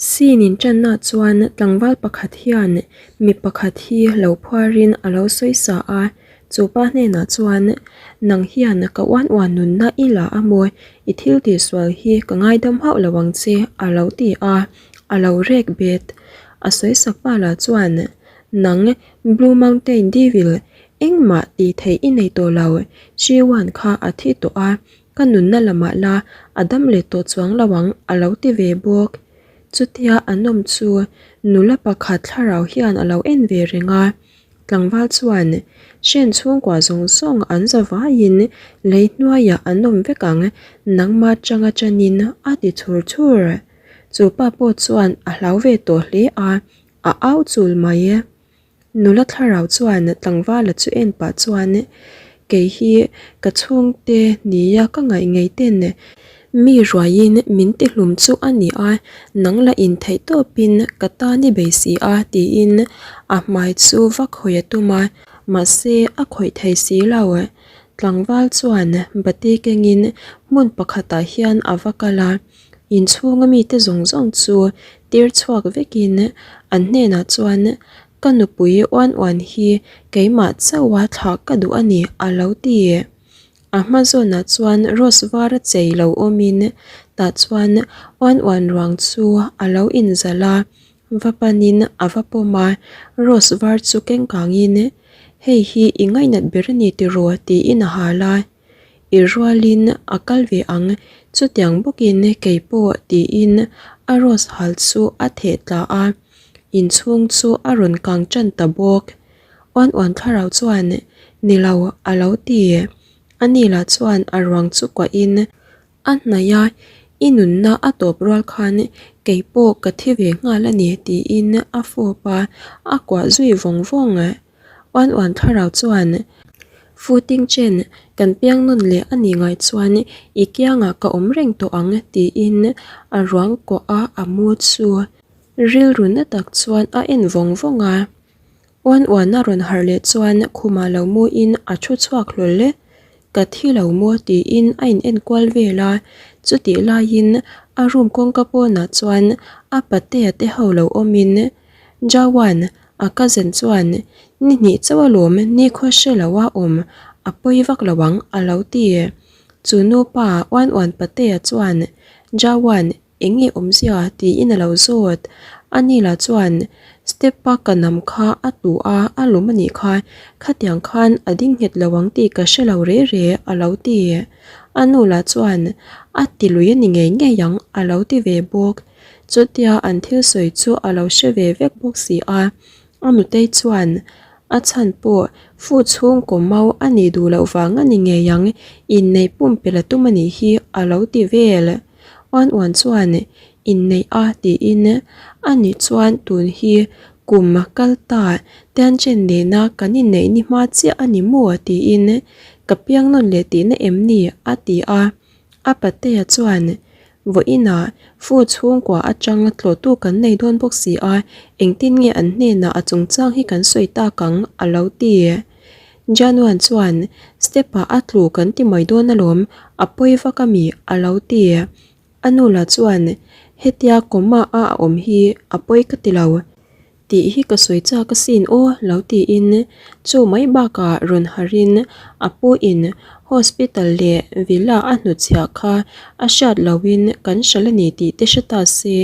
Scene inṭanna chuan tlangval pakhat hian mi pakhat hi lo phuarin a lo sawi sa a, chu pa hnenah chuan, Nang hian ka uan uan nunna i la a maw? I thil tihsual hi ka ngaidam hauh lo ang che a lo ti a, a lo rek bet. A sawi sak pa lah chuan, Nang Blue Mountain Devil, engmah tih theih i nei tawh lo, Shiwan kha a thi tawh a, Ka nunna lamah la a dam leh tawh chuang lo ang a lo ti ve bawk. Chutia an awm chu nula pakhat thlarau hian a lo en ve reng a. Tlangval chuan hren chhungkua zawng zawng an za vaiin lei hnuaiah an awm vek ang nangma changa chanin a ti chhur chhur. Chu pa pawh chuan a hlau ve tawh hle a, a au chul mai. Nula thlarau chuan tlangvala chu en pah chuan, Kei hi ka chhungte nia ka ngaih ngei ten mi ruaiin min ti hlum chu a ni a, nang la intheih tawpin ka tan i bei si a tiin a hmai chu va khawih a tum a, mahse a khawih thei si lo. Tlangval chuan bati kengin hmun pakhatah hian a va kal a. Inchhunga mite zawng zawng chu tir chhuak vekin an hnenah chuan, Ka nupui uan uan hi keimah chauha thlah ka duh a ni a lo ti. A hma zawnah chuan rose var a chei lo awmin tah chuan uan uan ruang chu a lo inzalh a, va panin a va pawm a, rose var chu keng kangin, Hei hi i ngainat ber a ni tiraw? tiin a hal a. I rualin a kal ve ang, chutiang bawkin kei pawh tiin a rose hal chu a theh tla a, inchhung chu a rawn kang tan ta bawk. Uan uan thlarau chuan, Ni lo, a lo ti. Ani lah chuan a ruang chu kuahin a hnaih a, I nunna a tawp rual khan kei pawh ka thi ve nghal a ni tiin a fawp a, a kuah zui vawng vawng. Uan uan thlarau chuan Footing chen kan piang nawn leh a nih ngai chuan i kiangah ka awm reng tawh ang tiin a ruang kawh a a mu chu rilru na tak chuan a en vawng vawng a. Uan uan a rawn harh leh chuan khumah lo muin a thu chhuak hlawl e. Ka thi lo maw tiin a in enkual vel a, chutih laiin a room kawngka pawnah chuan a patea te ho lo awmin Jawan a cousin chuan ni hnih chauh alawm nikhua hre lo a awm a pawi vak lo ang a lo ti. Chu nupa uan uan patea chuan Jawan eng nge awmzia tiin a lo zawt. Ani lah chuan step a ka nam kha a tlu a a lawm a nih kha khatiang khan a ding nghet lo ang tih ka hre lo re re a lo ti. A nu lah chuan a ti lui a ni ngei ngei ang a lo ti ve bawk. Chutia an thil sawi chu a lo hre ve vek bawk si a, a nutei chuan a chhan pawh fu chhungkaw mau a nih duh loh vang a ni ngei ang, inneih pumpelh a tum a nih hi a lo ti vel. Uan uan chuan inneih a tiin a nih chuan tun hi kum kal ta Tianchen nena kan inneih ni hma chiah a ni maw tiin ka piang nawn leh tihna em ni a ti a, a patea chuan Vawiinah fu chhungkua atang tlawhtu kan nei dawn bawk si a, engtin nge an hnenah a chungchang hi kan sawi tak ang? a lo ti. Januan chuan, Step-ah a tlu kan ti mai dawn alawm, a pawi vak ami? a lo ti. A nu lah chuan, Hetia coma a a awm hi a pawi ka ti lo. Tih hi ka sawi chak asin aw lo tiin chu mai bakah rawn harin a pu in hospital leh villa a hnutchhiah kha a hriat loin kan hral a ni tih te hre ta se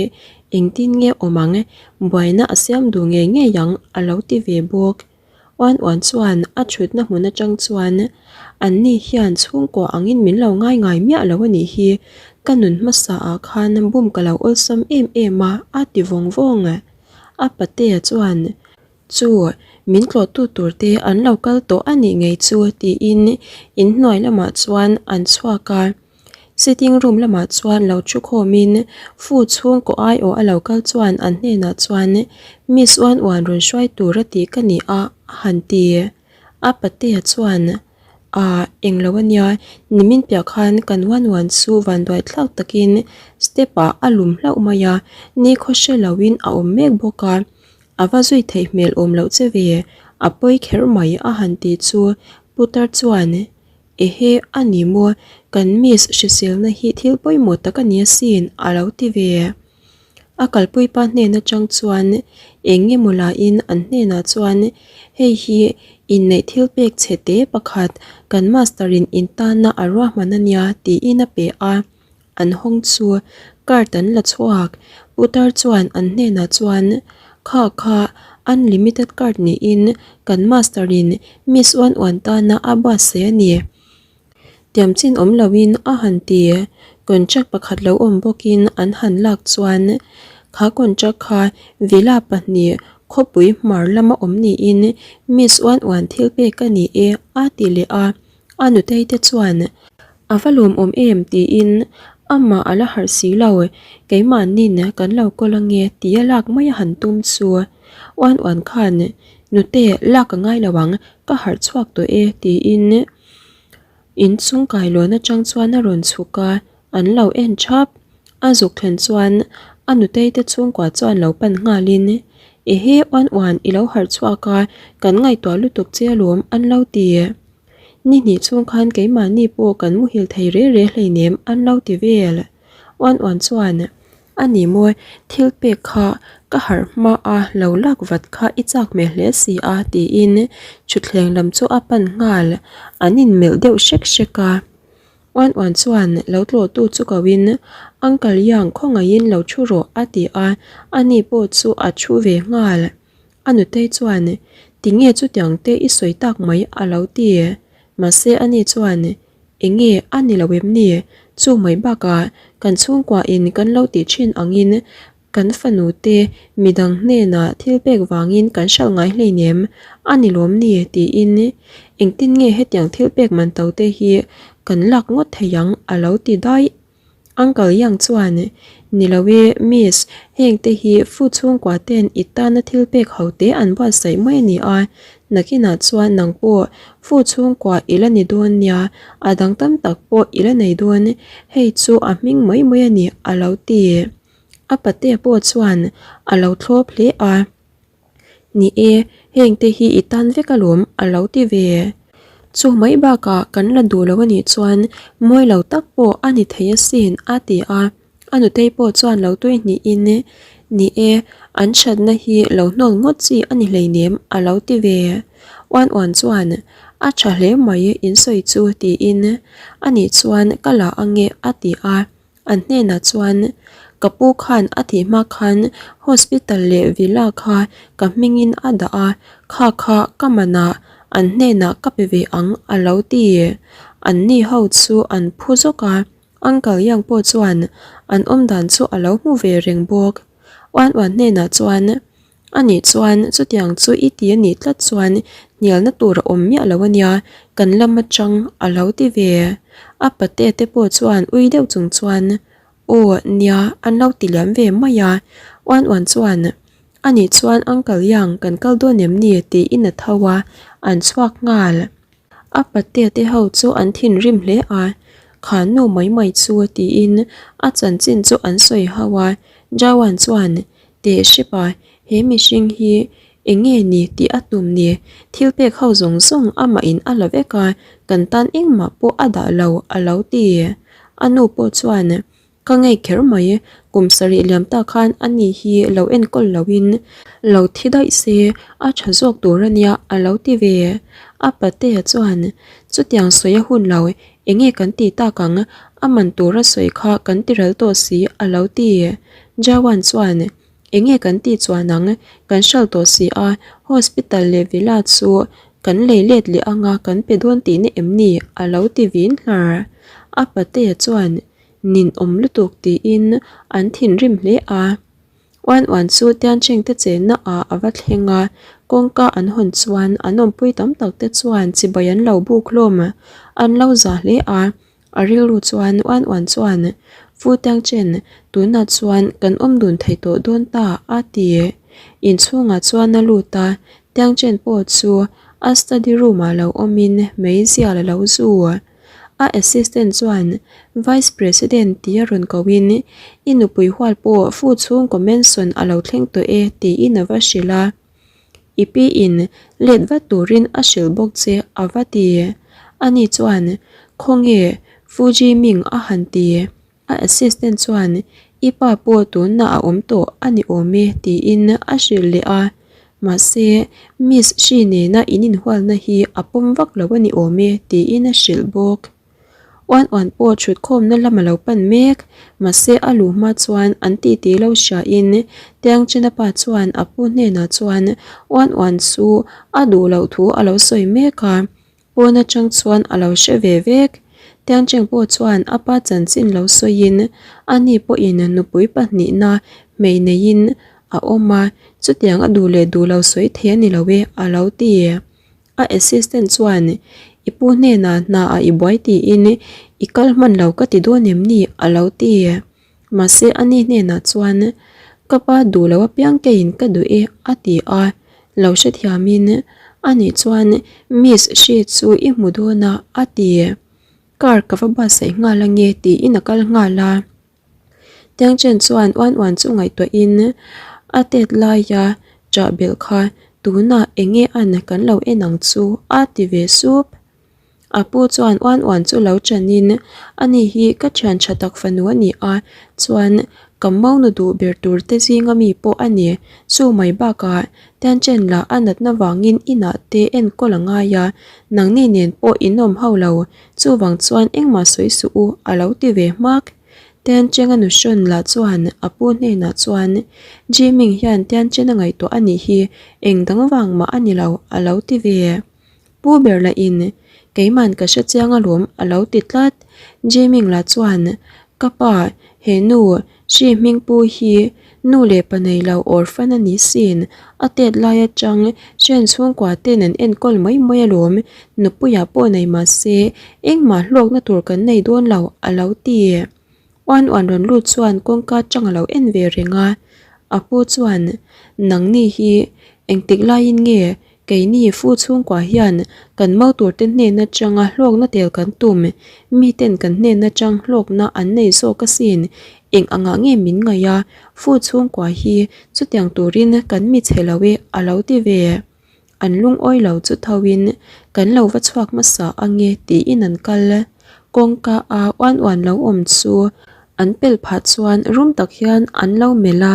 engtin nge awm ang buaina a siam duh ngei ngei ang a lo ti ve bawk. Uan uan chuan a thutna hmun atang chuan an ni hian chhungkaw angin min lo ngai ngai miah lo a nih hi, ka nun hmasa ah khan bum ka lo awlsam em em a a ti vawng vawng. A patea chuan chu min tlawhtu tur te an lo kal tawh a nih ngei chu tiin inhnuai lamah chuan an chhuak a. Sitting room lamah chuan lo thu khawmin fu chhungkaw aiawh a lo kal chuan an hnenah chuan Miss uan uan rawn hruai tur a tih ka ni a a han ti. A patea chuan Aah englo ania nimin piah khan kan uan uan chu vanduai thlak takin step ah a lum hlauh mai a, nikhaw hre loin a awm mek bawk a, a va zui theih hmel awm loh che ve, a pawi kher mai a han ti chu putar chuan Ehe, a ni maw? Kan miss hriselna hi thil pawimawh tak a ni asin, a lo ti ve. A kalpui pa hnen atang chuan eng nge maw lain an hnenah chuan hei hi inneih thil pek chhe te pakhat kan master in intana a ruahman ania tiin a pe a. An hawng chu card an la chhuak. Putar chuan an hnenah chuan Kha kha unlimited card niin kan master in miss uan uan tana a buatsaih a ni. Tiam chin awm loin a han ti. Contract pakhat lo awm bawkin an han lak chuan kha contract kha villa pahnih khawpui hmar lama awm niin miss uan uan thil pek a ni e a ti leh a. A nutei te chuan A va lawmawm em tiin amah a la harh si lo, keimahnin kan lo kawl ange tia lak mai a han tum chu uan uan khan nute lak a ngai lo ang ka harh chhuak tawh e tiin inchung kailawn atang chuan a rawn chhuk a, an lo en thap. A zuk thlen chuan a nutei te chhungkua chuan lo pan nghalin ehe uan uan i lo harh chhuak a kan ngaihtuah lutuk che alawm an lo ti. Ni hnih chhung khan keimahni pawh kan muhil thei re re hleinem an lo ti vel. Uan uan chuan, A ni maw, thil pek kha ka harh hma a lo lak vat kha i chak hmel hle si a tiin thutthleng lam chu a pan nghal, an inmelh deuh hrek hrek a. Uan uan chuan lo tlawhtu chu koin, Uncle Yang khawngaihin lo thu rawh a ti a, ani pawh chu a thu ve nghal. A nutei chuan, Tinge chutiang te i sawi tak mai a lo ti. Mahse ani chuan, Enge a ni lo em ni? Chu mai bakah kan chhungkua in kan lo tih thin angin kan fanu te midang hnenah thil pek vangin kan hralh ngai hleinem a ni lawm ni? tiin engtin nge hetiang thil pek man to te hi kan lak ngawt thei ang a lo ti daih. Uncle Yang chuan, Ni lo e, Miss, heng te hi Fu chhungkua ten i tana thil pek ho te an buatsaih mai a ni a, nakinah chuan nang pawh Fu chhungkua i la ni dawn nia, a dang tam tak pawh i la nei dawn, hei chu a hming mai mai a ni, a lo ti. A patea pawh chuan a lo thlawp hle a. Ni e, heng te hi i tan vek alawm a lo ti ve. Chu mai bakah kan la duh lo a nih chuan mawi lo tak pawh a ni thei asin a ti a, a nutei pawh chuan lo tui hnihin Ni e, an thatna hi lo hnawl ngawt chi a ni hleinem a lo ti ve. Uan uan chuan A tha hle mai in sawi chu tiin a nih chuan ka la ange a ti a. An hnenah chuan, Ka pu khan a thih hma khan hospital leh villa kha ka hmingin a dah a, kha kha ka manah an hnenah ka pe ve ang a lo ti. An ni ho chu an phu zawk a, Uncle Yang pawh chuan an awmdan chu a lo hmu ve reng bawk. Uan Uan hnenah chuan, A nih chuan chutiang chu i ti a nih tlat chuan hnialna tur a awm miah lo a nia, kan lam atang a lo ti ve. A pate te pawh chuan ui deuh chung chuan Aw nia an lo ti liam ve mai a. Uan uan chuan A nih chuan Uncle Yang kan kal dawn em ni tiin a tho a, an chhuak nghal. A pate te ho chu an thinrim hle a, Kha nu mai mai chu tiin a chanchin chu an sawi ho a, Jawan chuan Teh hrep a, he mihring hi eng nge ni tih a tum ni? Thil pek ho zawng zawng amah in a la vek a, kan tan engmah pawh a dah lo a lo ti. A nu pawh chuan, Ka ngei kher mai, kum sarih liam ta khan a ni hi lo enkawl lo in lo thi daih se a tha zawk tur a nia a lo ti ve. A patea chuan, Chutiang sawi a hun lo, eng nge kan tih tak ang, a man tura sawi kha kan ti ral tawh si a lo ti. Jawan chuan, Enge kan tih chuan ang, kan hral tawh si a, hospital leh villa chu kan lei let leh anga kan pe dawn tihna em ni? a lo ti vin hlar. A patea chuan, Nin awm lutuk tiin an thinrim hle a. Uan uan chu Tiancheng te chenna ah a va thleng a, kawngka an hawn chuan an awmpui tam tak te chuan chibai an lo buk hlawm, an lo za hle a. A rilru chuan uan uan chuan, Fu Tiangchen, tunah chuan kan awm dun thei tawh dawn ta, a ti. Inchhungah chuan a lut a, Tiangchen pawh chu a study room ah lo awmin meizial a lo zu. A assistant chuan Vice President tia rawn kohin, I nupui hual pawh Fu chhungkaw mansion a lo thleng tawh e, tiin a va hrilh a. I pi in let vat turin a hrilh bawk che a va ti. Ani chuan, Khawnge Fuji Ming a han ti. A assistant chuan, I pa pawh tunah a awm tawh a ni awm e tiin a hrilh leh a. Mahse, Miss Shi nena in inhualna hi a pawm vak lo a ni awm e tiin a hrilh bawk. Uan uan pawh thutkhawmna lam a lo pan mek. Mahse, a luh hma chuan an titi lo hriain Tiangchena pa chuan a pu hnenah chuan uan uan chu a duh loh thu a lo sawi mek a. Pawn atang chuan a lo hre ve vek. Tiangcheng pawh chuan a pa chanchin lo sawiin ani pawhin nupui pahnihna hmei neiin a awm a, chutiang a duh leh duh lo sawi thei a ni lo e a lo ti. A assistant chuan I pu hnenah hna ah i buai tiin i kal hman lo ka ti dawn em ni a lo ti. Mahse ani hnenah chuan ka pa duh lo apiang keiin ka duh e a ti a, lo hrethiamin ani chuan Miss Hri chu i hmu dawn a a ti. Car ka va buatsaih nghal ange tiin a kal nghal a. Tiangchen chuan uan uan chu ngaihtuahin a tet laia chah belh kha tunah eng nge an kan lo en ang chu a ti ve sup. A pu chuan uan uan chu lo chanin ani hi ka thian tha tak fanu a ni a, chuan ka maunu duh ber tur te zinga mi pawh a ni. Chu mai bakah Tianchen lah a natna vangin inah te enkawl a ngai a, nangni nen pawh in awm ho lo, chuvang chuan engmah sawi suh u a lo ti ve hmak. Tiancheng a nuhrawn lah chuan a pu hnenah chuan Jiming hian Tianchen a ngaihtuah a nih hi eng dang vang mah a ni lo a lo ti ve. Pu ber lah in keiman ka hre chiang alawm a lo ti tlat. Jiming lah chuan ka pa he nu hri hming pu hi nu leh pa nei lo orphan a ni sin a tet lai atang hren chhungkua ten an enkawl mai mai alawm nupuiah pawh nei mahse engmah hlawkna tur kan nei dawn lo a lo ti. Uan uan rawn lut chuan kawngka atang a lo en ve reng a, a pu chuan nangni hi engtik laiin nge Keini fu chhungkua hian kan mau turte hnen atanga hlawkna tel kan tum, miten kan hnen atang hlawkna an nei zawk asin, eng angah nge min ngaih a, fu chhungkua hi chutiang turin kan mi chhe lo e a lo ti ve. An lungawi lo chu tho in kan lo va chhuak hmasa ange tiin an kal. Kawngka a uan uan lo awm chu an pel phah chuan rum tak hian an lo melh a.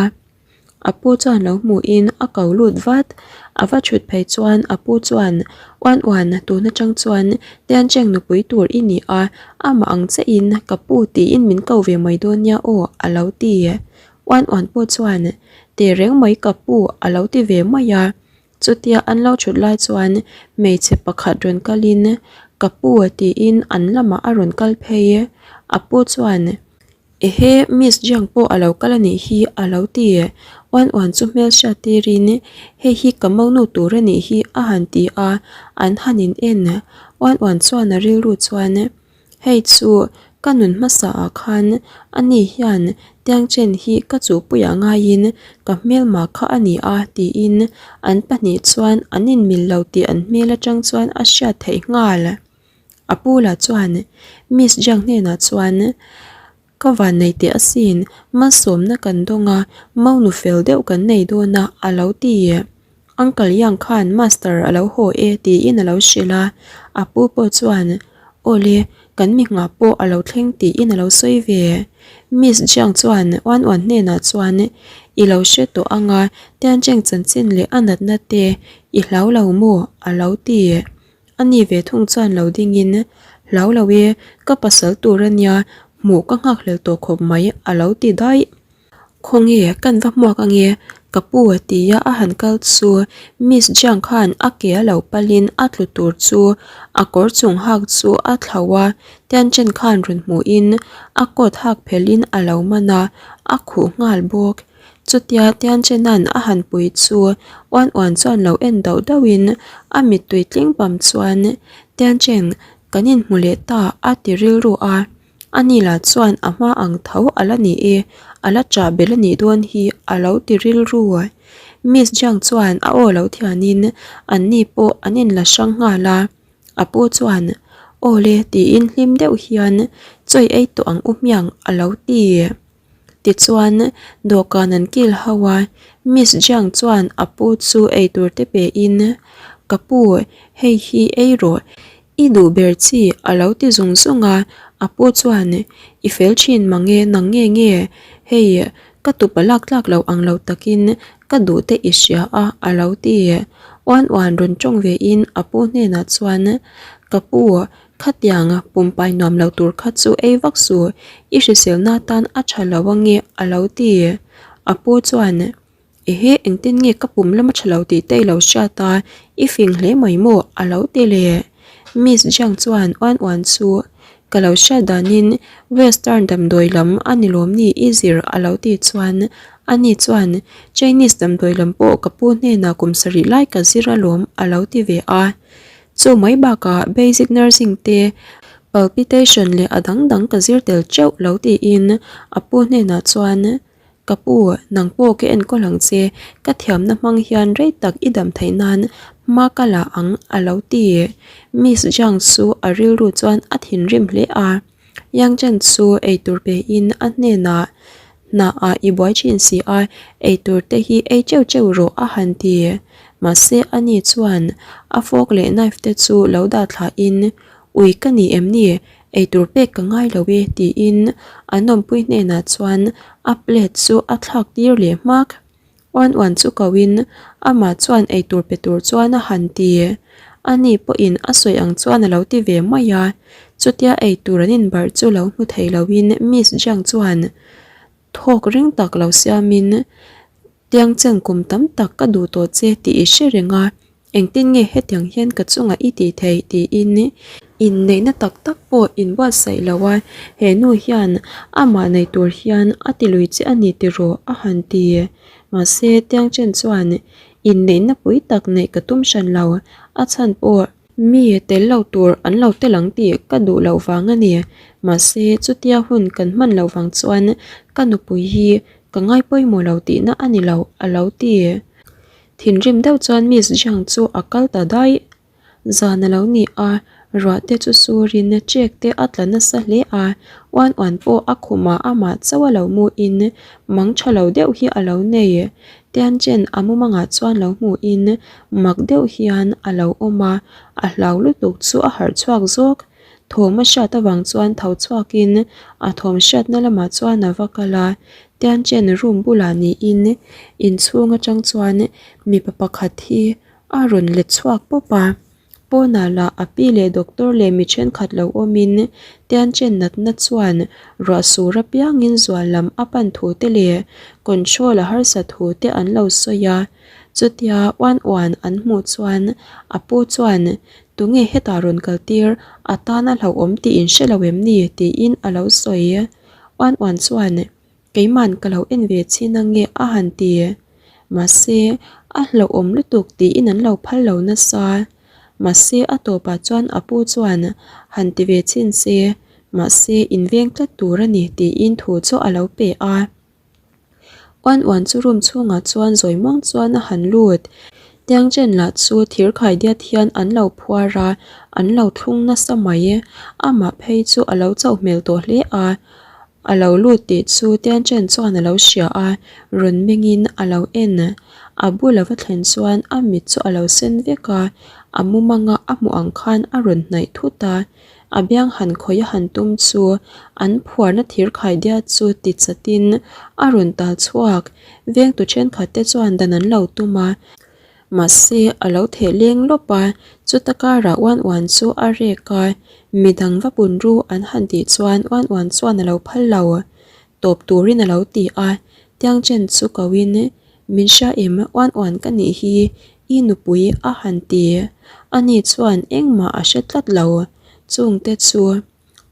A pu chuan lo hmuhin a ko lut vat. A va thut phei chuan a pu chuan, Uan uan, tun atang chuan Tiancheng nupui tur i ni a, amah ang chiahin ka pu tiin min ko ve mai dawn nia aw, a lo ti. Uan uan pawh chuan, Tehreng mai ka pu, a lo ti ve mai a. Chutia an lo thut lai chuan hmeichhe pakhat rawn kalin, Ka pu tiin an lamah a rawn kal phei. A pu chuan. Ehe, Miss Jiang pawh a lo kal a nih hi a lo ti. Uan uan chu hmel hriat tirin, Hei hi ka monu tur a nih hi a han ti a, an han in en. Uan uan chuan a rilru chuan, Hei chu ka nun hmasa ah khan ani hian Tiangchen hi ka chuhpuiah ngaiin ka hmelma kha a ni a tiin an pahnih chuan an inmil lo tih an hmel atang chuan a hriat theih nghal. A pu lah chuan Miss Jiang hnenah chuan Ka van nei teh asin, malsawmna kan dawng a, maunu fel deuh kan nei dawn a a lo ti. Uncle Yang khan Master a lo haw e tiin a lo hrilh a, a pu pawh chuan Awle, kan mi nghah pawh a lo thleng tiin a lo sawi ve. Miss Jiang chuan Uan Uan hnenah chuan I lo hre tawh ang a, Tiancheng chanchin leh a natna te i hlau lo maw? a lo ti. A ni ve thung chuan lo dingin, Hlau lo e, ka pasal tur a nia, hmuh ka nghakhlel tawh khawp mai a lo ti daih. Khawnge, kan va hmuak ange, ka pu a ti a, a han kal chu Miss Jiang khan a ke a lo palin a tlu tur chu a kawr chung hak chu a thlauh a, Tianchen khan rawn hmuhin a coat hak phelhin a lo man a, a khuh nghal bawk. Chutia Tianchena'n a han pui chu uan uan chuan lo en dauh dauhin a mittui tling pam chuan Tianchen kan inhmu leh ta a ti rilru a, ani lah chuan a hma ang tho a la ni e, a la chah belh a nih dawn hi a lo ti rilru. Miss Jiang chuan a aw lo thianin anni pawh an inla hrang nghal a, a pu chuan Aw le tiin hlim deuh hian chawi ei tawh ang u hmiang a lo ti. Tichuan, dawhkan an kil ho a, Miss Jiang chuan a pu chu eitur te pein, Ka pu, hei hi ei rawh, i duh ber chi a lo ti zung zung a, a pu chuan, I fel thin mange nang nge nge? Hei, ka tupa lak tlak lo ang lo takin ka duh te i hria a, a lo ti. Uan uan rawn tawng vein a pu hnenah chuan, Ka pu, khatiang pumpai nuam lo tur kha chu ei vak suh, i hriselna tan a tha lo ange, a lo ti. A pu chuan, Ehe, engtin nge ka pum lama tha lo tih te i lo hriat a, i fing hle mai maw? a lo ti leh. Miss Jiang chuan uan uan chu, Ka lo hriat danin Western damdawi lam a ni lawm ni i zir a lo tih chuan ani chuan Chinese damdawi lam pawh ka pu hnenah kum sarih lai ka zir alawm a lo ti ve a. Chu mai bakah basic nursing te palpitation leh a dang dang ka zir tel teuh lo tiin a pu hnenah chuan Ka pu, nang pawh ka enkawl ang che, ka thiamna hmang hian rei tak i dam theih nan hma ka la ang a lo ti. Miss Zhang chu a rilru chuan a thinrim hle a. Yang Chen chu eitur pein a hnenah, Hnaah i buai thin si a, eitur te hi ei teuh teuh rawh a han ti. Mahse ani chuan a fork leh knife te chu lo dah thlahin, Ui ka ni em ni? Eitur pek ka ngai lo e tiin an awmpui hnenah chuan a plate chu a thlak tir leh hmak. Uan uan chu ko in amah chuan eitur pe tur chuan a han ti. Ani pawhin a sawi ang chuan a lo ti ve mai a. Chutia eitur an inbarh chu lo hmu thei lo in Miss Jiang chuan thawk ring tak lo siamin Tiang chen kum tam tak ka duh tawh che tih i hre reng a, engtin nge hetiang hian ka chungah i tih theih tiin inneihna tak tak pawh inbuatsaih lo a, he nu hian amah nei tur hian a ti lui che a ni tiraw a han ti. Mahse tiang chen chuan inneihna pui tak neih ka tum hran lo, a chhan pawh Mi tel lo tur an lo tel ang tih ka duh loh vang a ni. Mahse chutia hun kan hman loh vang chuan ka nupui hi Ka ngai pawimawh lo tihna a ni lo, a lo ti. Thinrim deuh chuan Miss Jiang chu a kal ta daih. Zan a lo ni a, ruah te chu surin check te a tla nasa hle a, uan uan pawh a khumah amah chauh a lo muin mang tha lo deuh hi a lo nei. Tianchen a mumangah chuan lo hmuin mak deuh hian a lo awm a, a hlau lutuk chu a harh chhuak zawk. Thawm a hriat avang chuan tho chhuakin a thawm hriatna lamah chuan a va kal a, Tianchen room bulah niin inchhung atang chuan mipa pakhat hi a rawn let chhuak pawp a, pawnah lah a pi leh doctor leh mi thenkhat lo awmin Tianchen natna chuan ruah sur apiangin zual lam a pan thu te leh control a harsa thu te an lo sawi a, chutia uan uan an hmuh chuan a pu chuan Tunge hetah rawn kal tir a tana hlauhawm tih in hre lo em ni? tiin a lo sawi. Uan uan chuan, Keiman ka lo en ve chin ange a han ti. Mahse, a hlauhawm lutuk tiin an lo phal lo nasa. Mahse, a tawpah chuan a pu chuan han ti ve chin se, mahse inveng tlat tur a ni tiin thu chu a lo pe a. Uan uan chu room chhungah chuan zawi muang chuan a han lut. Tiang chen lah chu thir khai diat hian an lo phuar a, an lo thlung nasa mai. Amah phei chu a lo chauh hmel tawh hle a, a lo lut tih chu tiang chen chuan a lo hria a, rawn mengin a lo en. A bul a va thlen chuan a mit chu a lo sen vek a, a mumanga a hmuh ang khan a rawn hnaih thut a. A biang han khawih a han tum chu an phuarna thir khaidia chu ti chatin a rawn tal chhuak. Vengtu thenkhat te chuan dan an lo tum a, mahse a lo theh leng lawp a, chuta karah uan uan chu a rek a, midang va pun ru an han tih chuan uan uan chuan a lo phal lo. Tawp turin a lo ti a, tiang chen chu ko in min hria em uan uan ka nih hi i nupui a han ti. Ani chuan engmah a hre tlat lo. Chungte chu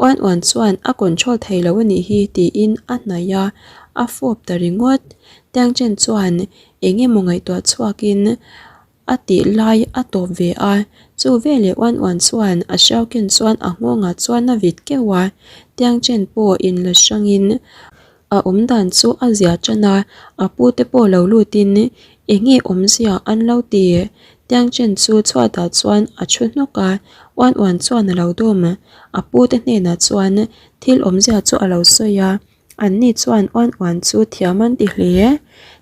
uan uan chuan a control thei lo a nih hi tiin a hnaih a, a fawp ta ringawt. Tiang chen chuan eng emaw ngaihtuah chhuakin A tih lai a tawp ve a, chu veleh uan uan chuan a hriau ken chuan a nghawngah chuan a vit keuh a, tiang chen pawh inla hrangin a awm dan chu a zia tan a, a pu te pawh lo lutin eng nge awmzia an lo ti? Tiang chen chu chhuatah chuan a thu hnawk a, uan uan chuan a lo dawm. A pu te hnenah chuan thil awmzia chu a lo sawi a. Anni chuan uan uan chu thiam an ti hle.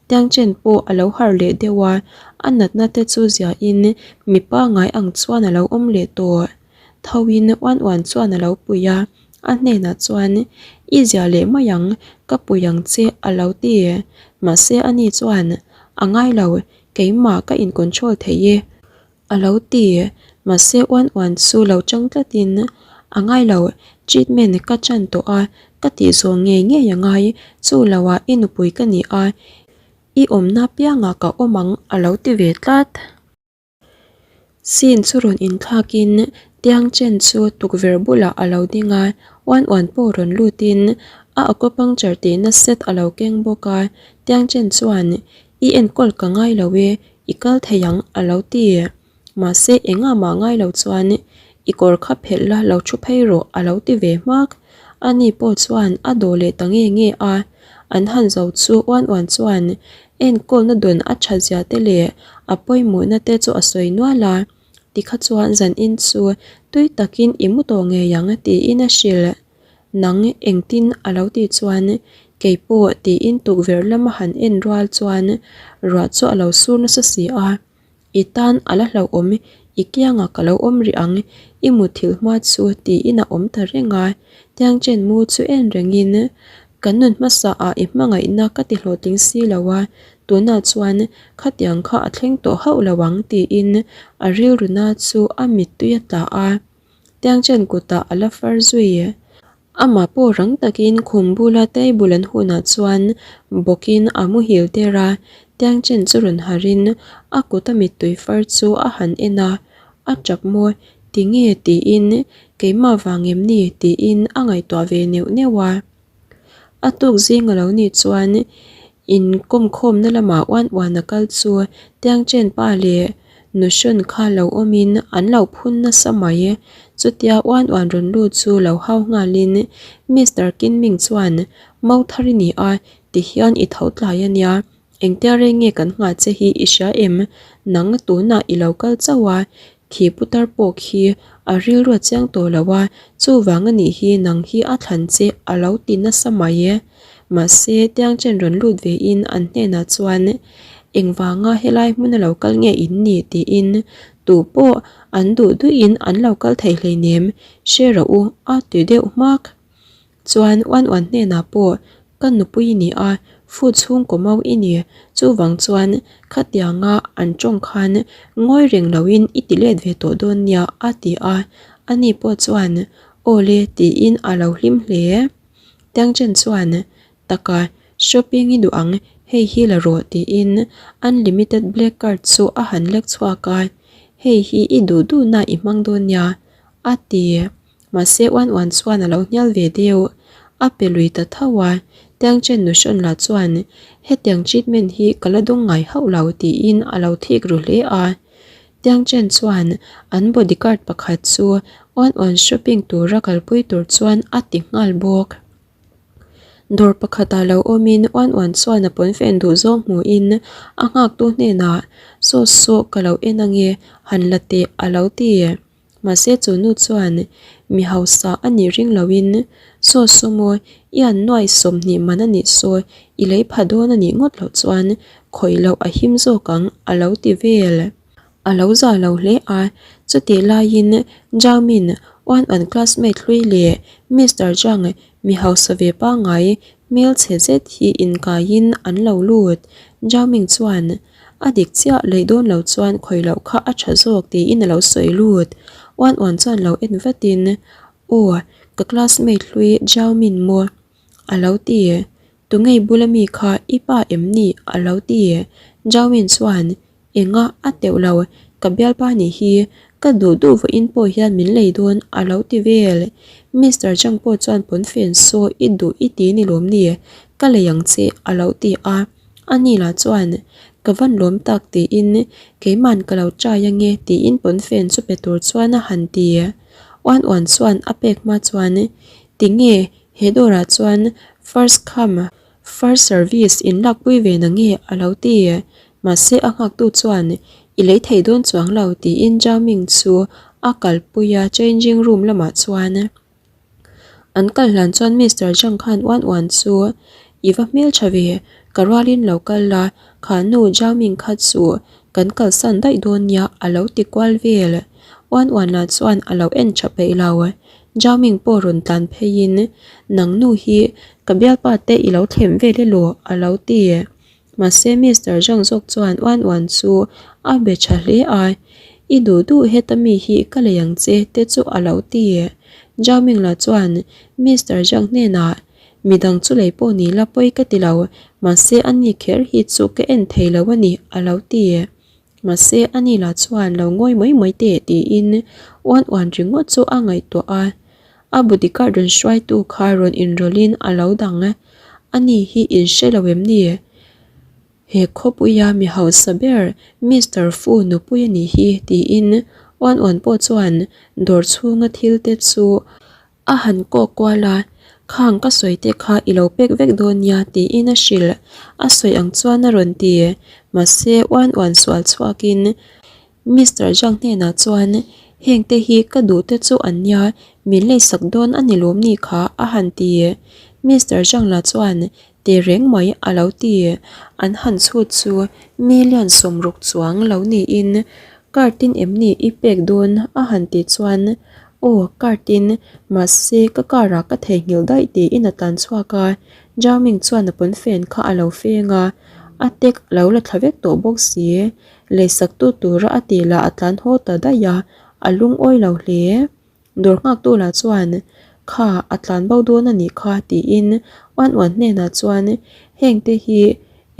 Tiang chen pawh a lo harh leh deuh a, a natna te chu ziahin mi pangngai ang chuan a lo awm leh tawh. Thoin uan uan chuan a lo pui a. A hnenah chuan, I zia leh mai ang, ka pui ang che a lo ti. Mahse ani chuan, A ngai lo, keimah ka in control thei e a lo ti. Mahse uan uan chu lo chang tlatin, A ngai lo, treatment ka chan tawh a, ka tih zawh ngei ngei a ngai, chu loah i nupui ka ni a, i awmna piangah ka awm ang a lo ti ve tlat. Scene chu rawn inthlakin tiang chen chu tukverh bulah a lo ding a, uan uan pawh rawn lutin a acupuncture tihna set a lo keng bawk a, tiang chen chuan I enkawl ka ngai lo e, i kal thei ang a lo ti. Mahse engah mah ngai lo chuan i kawr kha phelh la lo thu phei rawh a lo ti ve hmak. Ani pawh chuan a dawh leh ta nge nge a, an han zo chu uan uan chuan enkawlna dawn a that zia te leh a pawimawhna te chu a sawi nual a, tikha chuan zanin chu tui takin i mu tawh ngei ang tiin a hrilh. Nang engtin a lo tih chuan keipawh tiin tukverh lama han en rual chuan ruah chu a lo sur nasa si a. I tan a la hlauhawm, i kiangah ka lo awm rih ang, i mutthilh hma chu tiin a awm ta reng a. Tiangchen mu chu en rengin, Kan nun hmasa ah i hmangaihna ka ti hlawhtling si lo a, tunah chuan khatiang kha a thleng tawh hauh lo ang tiin a rilruna chu a mittui a tla a. Tiangchen kutah a la far zui. Amah pawh rang takin khum bula table an hunah chuan bawkin a muhil der a, Tiangchen chu rawn harin a kuta mittui far chu a han en a, a tap maw tinge tiin keimah vang em ni tiin a ngaihtuah ve neuh neuh a. A tuk zing a lo nih chuan inkawmkhawmna lamah uan uan a kal chu Tiangchen pa leh Nuhrawn kha lo awmin an lo phun nasa mai. Chutia uan uan rawn lut chu lo hau nghalin Mister Kinming chuan Mau thar i ni a, tihian i tho tlai a nia. Engtia rei nge kan nghah che hi i hria em? Nang tunah i lo kal chauh a, khi putar pawh khi a rilru a chiang tawh lo a, chuvang a nih hi nang hi a thlan che a lo ti nasa mai e. Mahse, tiangchen rawn lut vein an hnenah chuan engvanga helai hmuna lo kal nge in ni tiin tu pawh an duh duhin an lo kal thei hleinem, hre rawh u a ti deuh hmak. Chuan uan uan hnenah pawh ka nupui i ni a, fu chhungkaw mau i ni, chuvang chuan khatianga an tawng khan ngawi reng loin i ti let ve tawh dawn nia a ti a, ani pawh chuan aw le tiin a lo hlim hle. Tiangchen chuan taka shopping i duh ang hei hi la rawh tiin unlimited black card chu a han lek chhuak a, hei hi i duh duhna i hmang dawn nia a ti. Mahse uan uan chuan a lo hnial ve deuh. A pe lui ta tho a, Tiangchen Nuhrawn lah chuan hetiang treatment hi ka la dawng ngai hauh lo tiin a lo thik ru hle a. Tiangchen chuan an bodyguard pakhat chu uan uan shopping tura kalpui tur chuan a ti nghal bawk. Dawr pakhatah lo awmin uan uan chuan a pawnfen duh zawng hmuhin a nghaktu hnenah Saw saw ka lo en ange han la teh a lo ti. Mahse chu nu chuan mi hausa a nih ring loin Saw saw maw i an nuai 20 man a nih saw i lei pha dawn a nih ngawt loh chuan khawih loh a him zawk ang a lo ti vel. A lo za lo hle a, chutih laiin Zhang Min uan an classmate hlui leh Mister Zhang mi hausa ve pangngai hmelchhe zet hi inkaiin an lo lut. Zhang Ming chuan A dik chiah lei dawn lo chuan khawih loh kha a tha zawk tiin a lo sawi lut. Uan uan chuan lo en vatin, Aw, ka classmate hlui Zhao Min maw? A lo ti. Tungei bula mi kha i pa em ni? A lo ti. Zhao Min chuan, Enga a teuh lo, ka bialpa nih hi ka duh duh vawiin pawh hian min lei dawn a lo ti vel. Mister Zhang pawh chuan pawnfen saw i duh i ti ni lawm ni? Ka lei ang che a lo ti a. Ani lah chuan, Ka van lawm tak tiin keiman ka lo try ange tiin pawnfen chu pe tur chuan a han ti. Uan uan chuan a pek hma chuan, Tinge he dawrah chuan first come first service in lakpui ve na nge a lo ti. Mahse a nghaktu chuan, I lei thei dawn chuang lo tiin Zhao Ming chu a kalpui a changing room lamah chuan. An kal hlan chuan Mister Zhang khan uan uan chu i va hmeltha ve, ka rualin lo kal la, kha nu Zhao Ming kha chu kan kalsan daih dawn nia a lo ti kual vel. Uan uan lah chuan a lo en tha peih lo. Zhao Ming pawh rawn tlan pheiin, Nang nu hi ka bialpa te i lo thlem vel elaw? a lo ti. Mahse Mister Zhang zawk chuan uan uan chu a be tha hle a, I duh duh heta mi hi ka lei ang che te chu a lo ti. Zhao Ming lah chuan Mister Zhang hnenah, Midang chu lei pawh ni la pawi ka ti lo, mahse ani kher hi chu ka en thei lo a ni a lo ti. Mahse ani lah chuan lo ngawi mai mai teh tiin uan uan ringawt chu a ngaihtuah a. A bodyguard rawn hruaitu kha rawn inrawlhin a lo dang a, ani hi in hre lo em ni? He khawpuia mi hausa ber Mister Fu nupui a nih hi tiin uan uan pawh chuan dawr chhunga thil te chu A han kawk kual a, Khang ka sawi te kha i lo pek vek dawn nia tiin a hrilh. A sawi ang chuan a rawn ti. Mahse uan uan sual chhuakin Mister Zhang hnenah chuan heng te hi ka duh te chu an nia, min leisak dawn a ni lawm ni kha a han ti. Mister Zhang lah chuan Ti reng mai a lo ti. An han chhut chu million 60 chuang lo niin card tin em ni i pek dawn a han tih chuan aw card tin mahse ka car ah ka theihnghilh daih tiin a tlan chhuak a. Zhao Ming chuan a pawnfen kha a lo feng a, a tek a lo la thla vek tawh bawk si. Leisak tu tura a tih lah a tlan haw ta daih a, a lungawi lo hle. Dawr nghaktu lah chuan, Kha, a tlan bo dawn a nih kha, tiin uan uan hnenah chuan, Hengte hi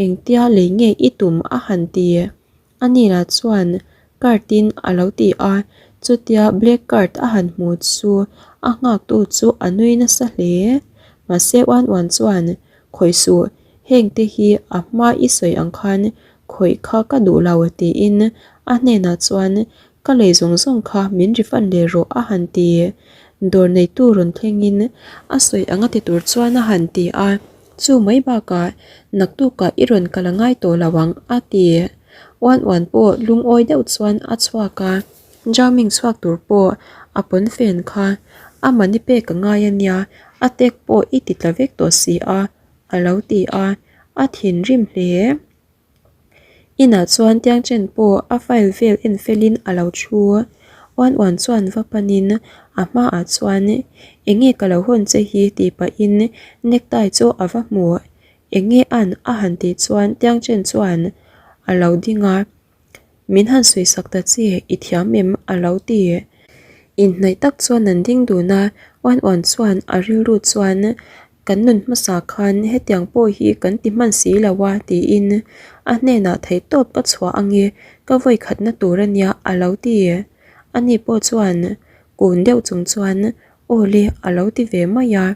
engtia lei nge i tum a han ti. Ani lah chuan card-in a lo ti a, chutia black card a han hmu chu a nghaktu chu a nui nasa hle. Mahse uan uan chuan, Khawih suh, hengte hi a hma i sawi ang khan khawih kha ka duh lo, tiin a hnenah chuan Ka lei zawng zawng kha min refund leh rawh a han ti. Dawr neitu rawn thlengin a sawi ang a ti tur chuan a han ti a, chu mai bakah naktukah i rawn kal a ngai tawh lo ang a ti. Uan uan pawh lungawi deuh chuan a chhuak a, Zhaoming chhuak tur pawh a pawnfen kha a mani pek a ngai a nia, a tek pawh i ti tla vek tawh si a a lo ti a, a thinrim hle. Inah chuan Tiangchen pawh a file vel en felin a lo thu. Uan uan chuan va panin a hmaah chuan Enge ka lo hawn che hi tih pahin necktie chu a va hmu. Enge an a han tih chuan Tiangchen chuan a lo ding a. Min han sawisak ta che, i thiam em? a lo ti. Inhnaih tak chuan an ding dun a, Uan Uan chuan a rilru chuan Kan nun hmasa khan hetiang pawh hi kan ti hman si lo a tiin a hnenah theihtawp ka chhuah ange, ka vawikhatna tur a nia a lo ti. Ani pawh chuan kun deuh chung chuan Aw le a lo ti ve mai a.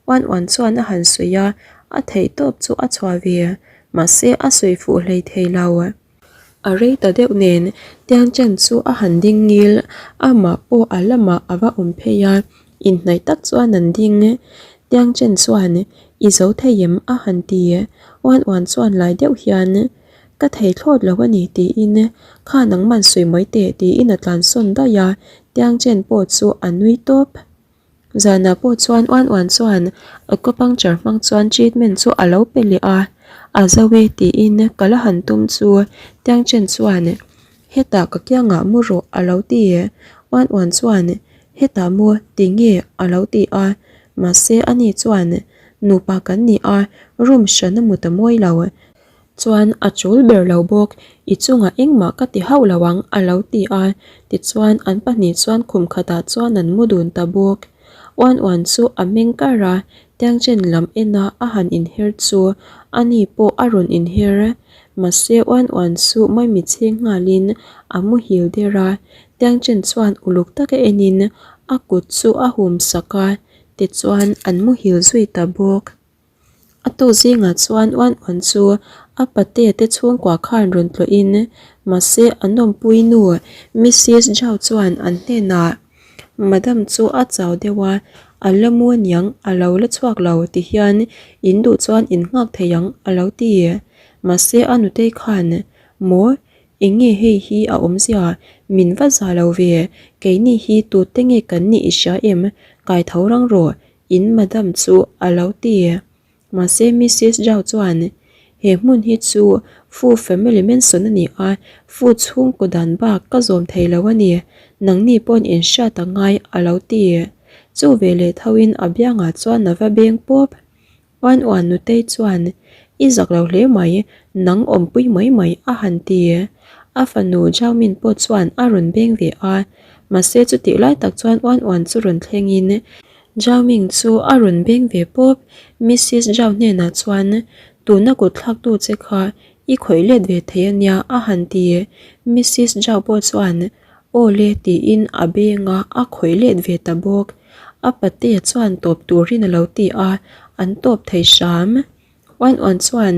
Uan uan chuan a han sawi a, a theihtawp chu a chhuah ve, mahse a sawi fuh hlei thei lo. A rei ta deuh nen Tiangchen chu a han ding ngil, amah pawh a lamah a va awm phei a, inhnaih tak chuan an ding. Tiangchen chuan, I zo thei em? a han ti. Uan uan chuan lai deuh hian, Ka thei thlawt lo a ni tiin, Kha nangman sawi mai teh tiin a tlansawn daih a, Tiangchen pawh chu a nui tawp. Zanah pawh chuan uan uan chuan acupuncture hmang chuan treatment chu a lo pe leh a, a zo e tiin ka la han tum chu Tiangchen chuan hetah ka kiangah mu rawh a lo ti. Uan uan chuan hetah mu ti nge a lo ti a, mahse ani chuan nupa kan ni a, room hran a mu ta mawi lo. Chuan a chul ber lo bawk, i chungah engmah ka ti hauh lo ang a lo ti a, tichuan an pahnih chuan khum khatah chuan an mu dun ta bawk. Uan uan chu a meng kar a, Tiangchen lam ena a han inher chu ani pawh a rawn inher. Mahse uan uan chu maimi chhing nghalin a muhil der a, Tiangchen chuan uluk taka enin a kut chu a hum sak a, tichuan an muhil zui ta bawk. A tuk zingah chuan uan uan chu a patea te chhungkua khan rawn tlawhin mahse an awmpui nu Missis Zhao chuan an hnenah Madam chu a chau deuh a, a la mu aniang a lo la chhuak lo ti hian in duh chuan in nghak thei ang a lo ti. Mahse a nutei khan maw eng nge hei hi a awmzia min va za lo ve keini hi tute nge kan nih i hria em kai tho rang rawh In madam chu a lo ti. Mahse Missis Zhao chuan, He hmun hi chu Fu family mansion a ni a, Fu chhungkaw dan bak ka zawm thei lo a ni. Nangni pawn in hriat a ngai a lo ti. Chu veleh thoin a biangah chuan a va beng pawp. Uan uan nutei chuan, I zak lo hle mai, nang awmpui mai mai a han ti. A fanu Zhao-min pawh chuan a rawn beng ve a, mahse chutih lai tak chuan uan uan chu rawn thlengin Zhao-ming chu a rawn beng ve pawp. Missis Zhao hnenah chuan, Tuna kut thlaktu che kha i khawih let ve thei a nia a han ti. Missis Zhao pawh chuan, Aw le tiin a beng a, a khawih let ve ta bawk. A patea chuan tawp turin a lo ti a, an tawp thei hram. Uan uan chuan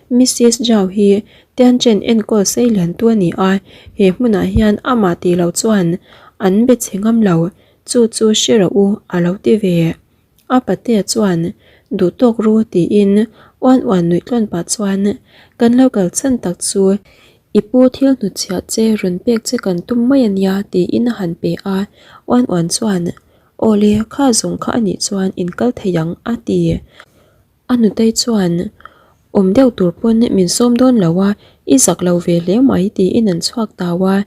Missis Zhao hi Tianchen enkawl sei liantu a ni a, he hmunah hian amah tih loh chuan an be chhe ngam lo, chu chu hre rawh u a lo ti ve. A patea chuan duh tawk ru tiin uan uan nuih tlawn pah chuan kan lo kal chhan tak chu i pu thil hnutchhiah che rawn pek che kan tum mai a nia tiin a han pe a, uan uan chuan aw le kha zawng kha a nih chuan in kal thei ang a ti. A nutei chuan awm deuh tur pawn min sawm dawn lo a, i zak lo ve hle mai tiin an chhuak tau a.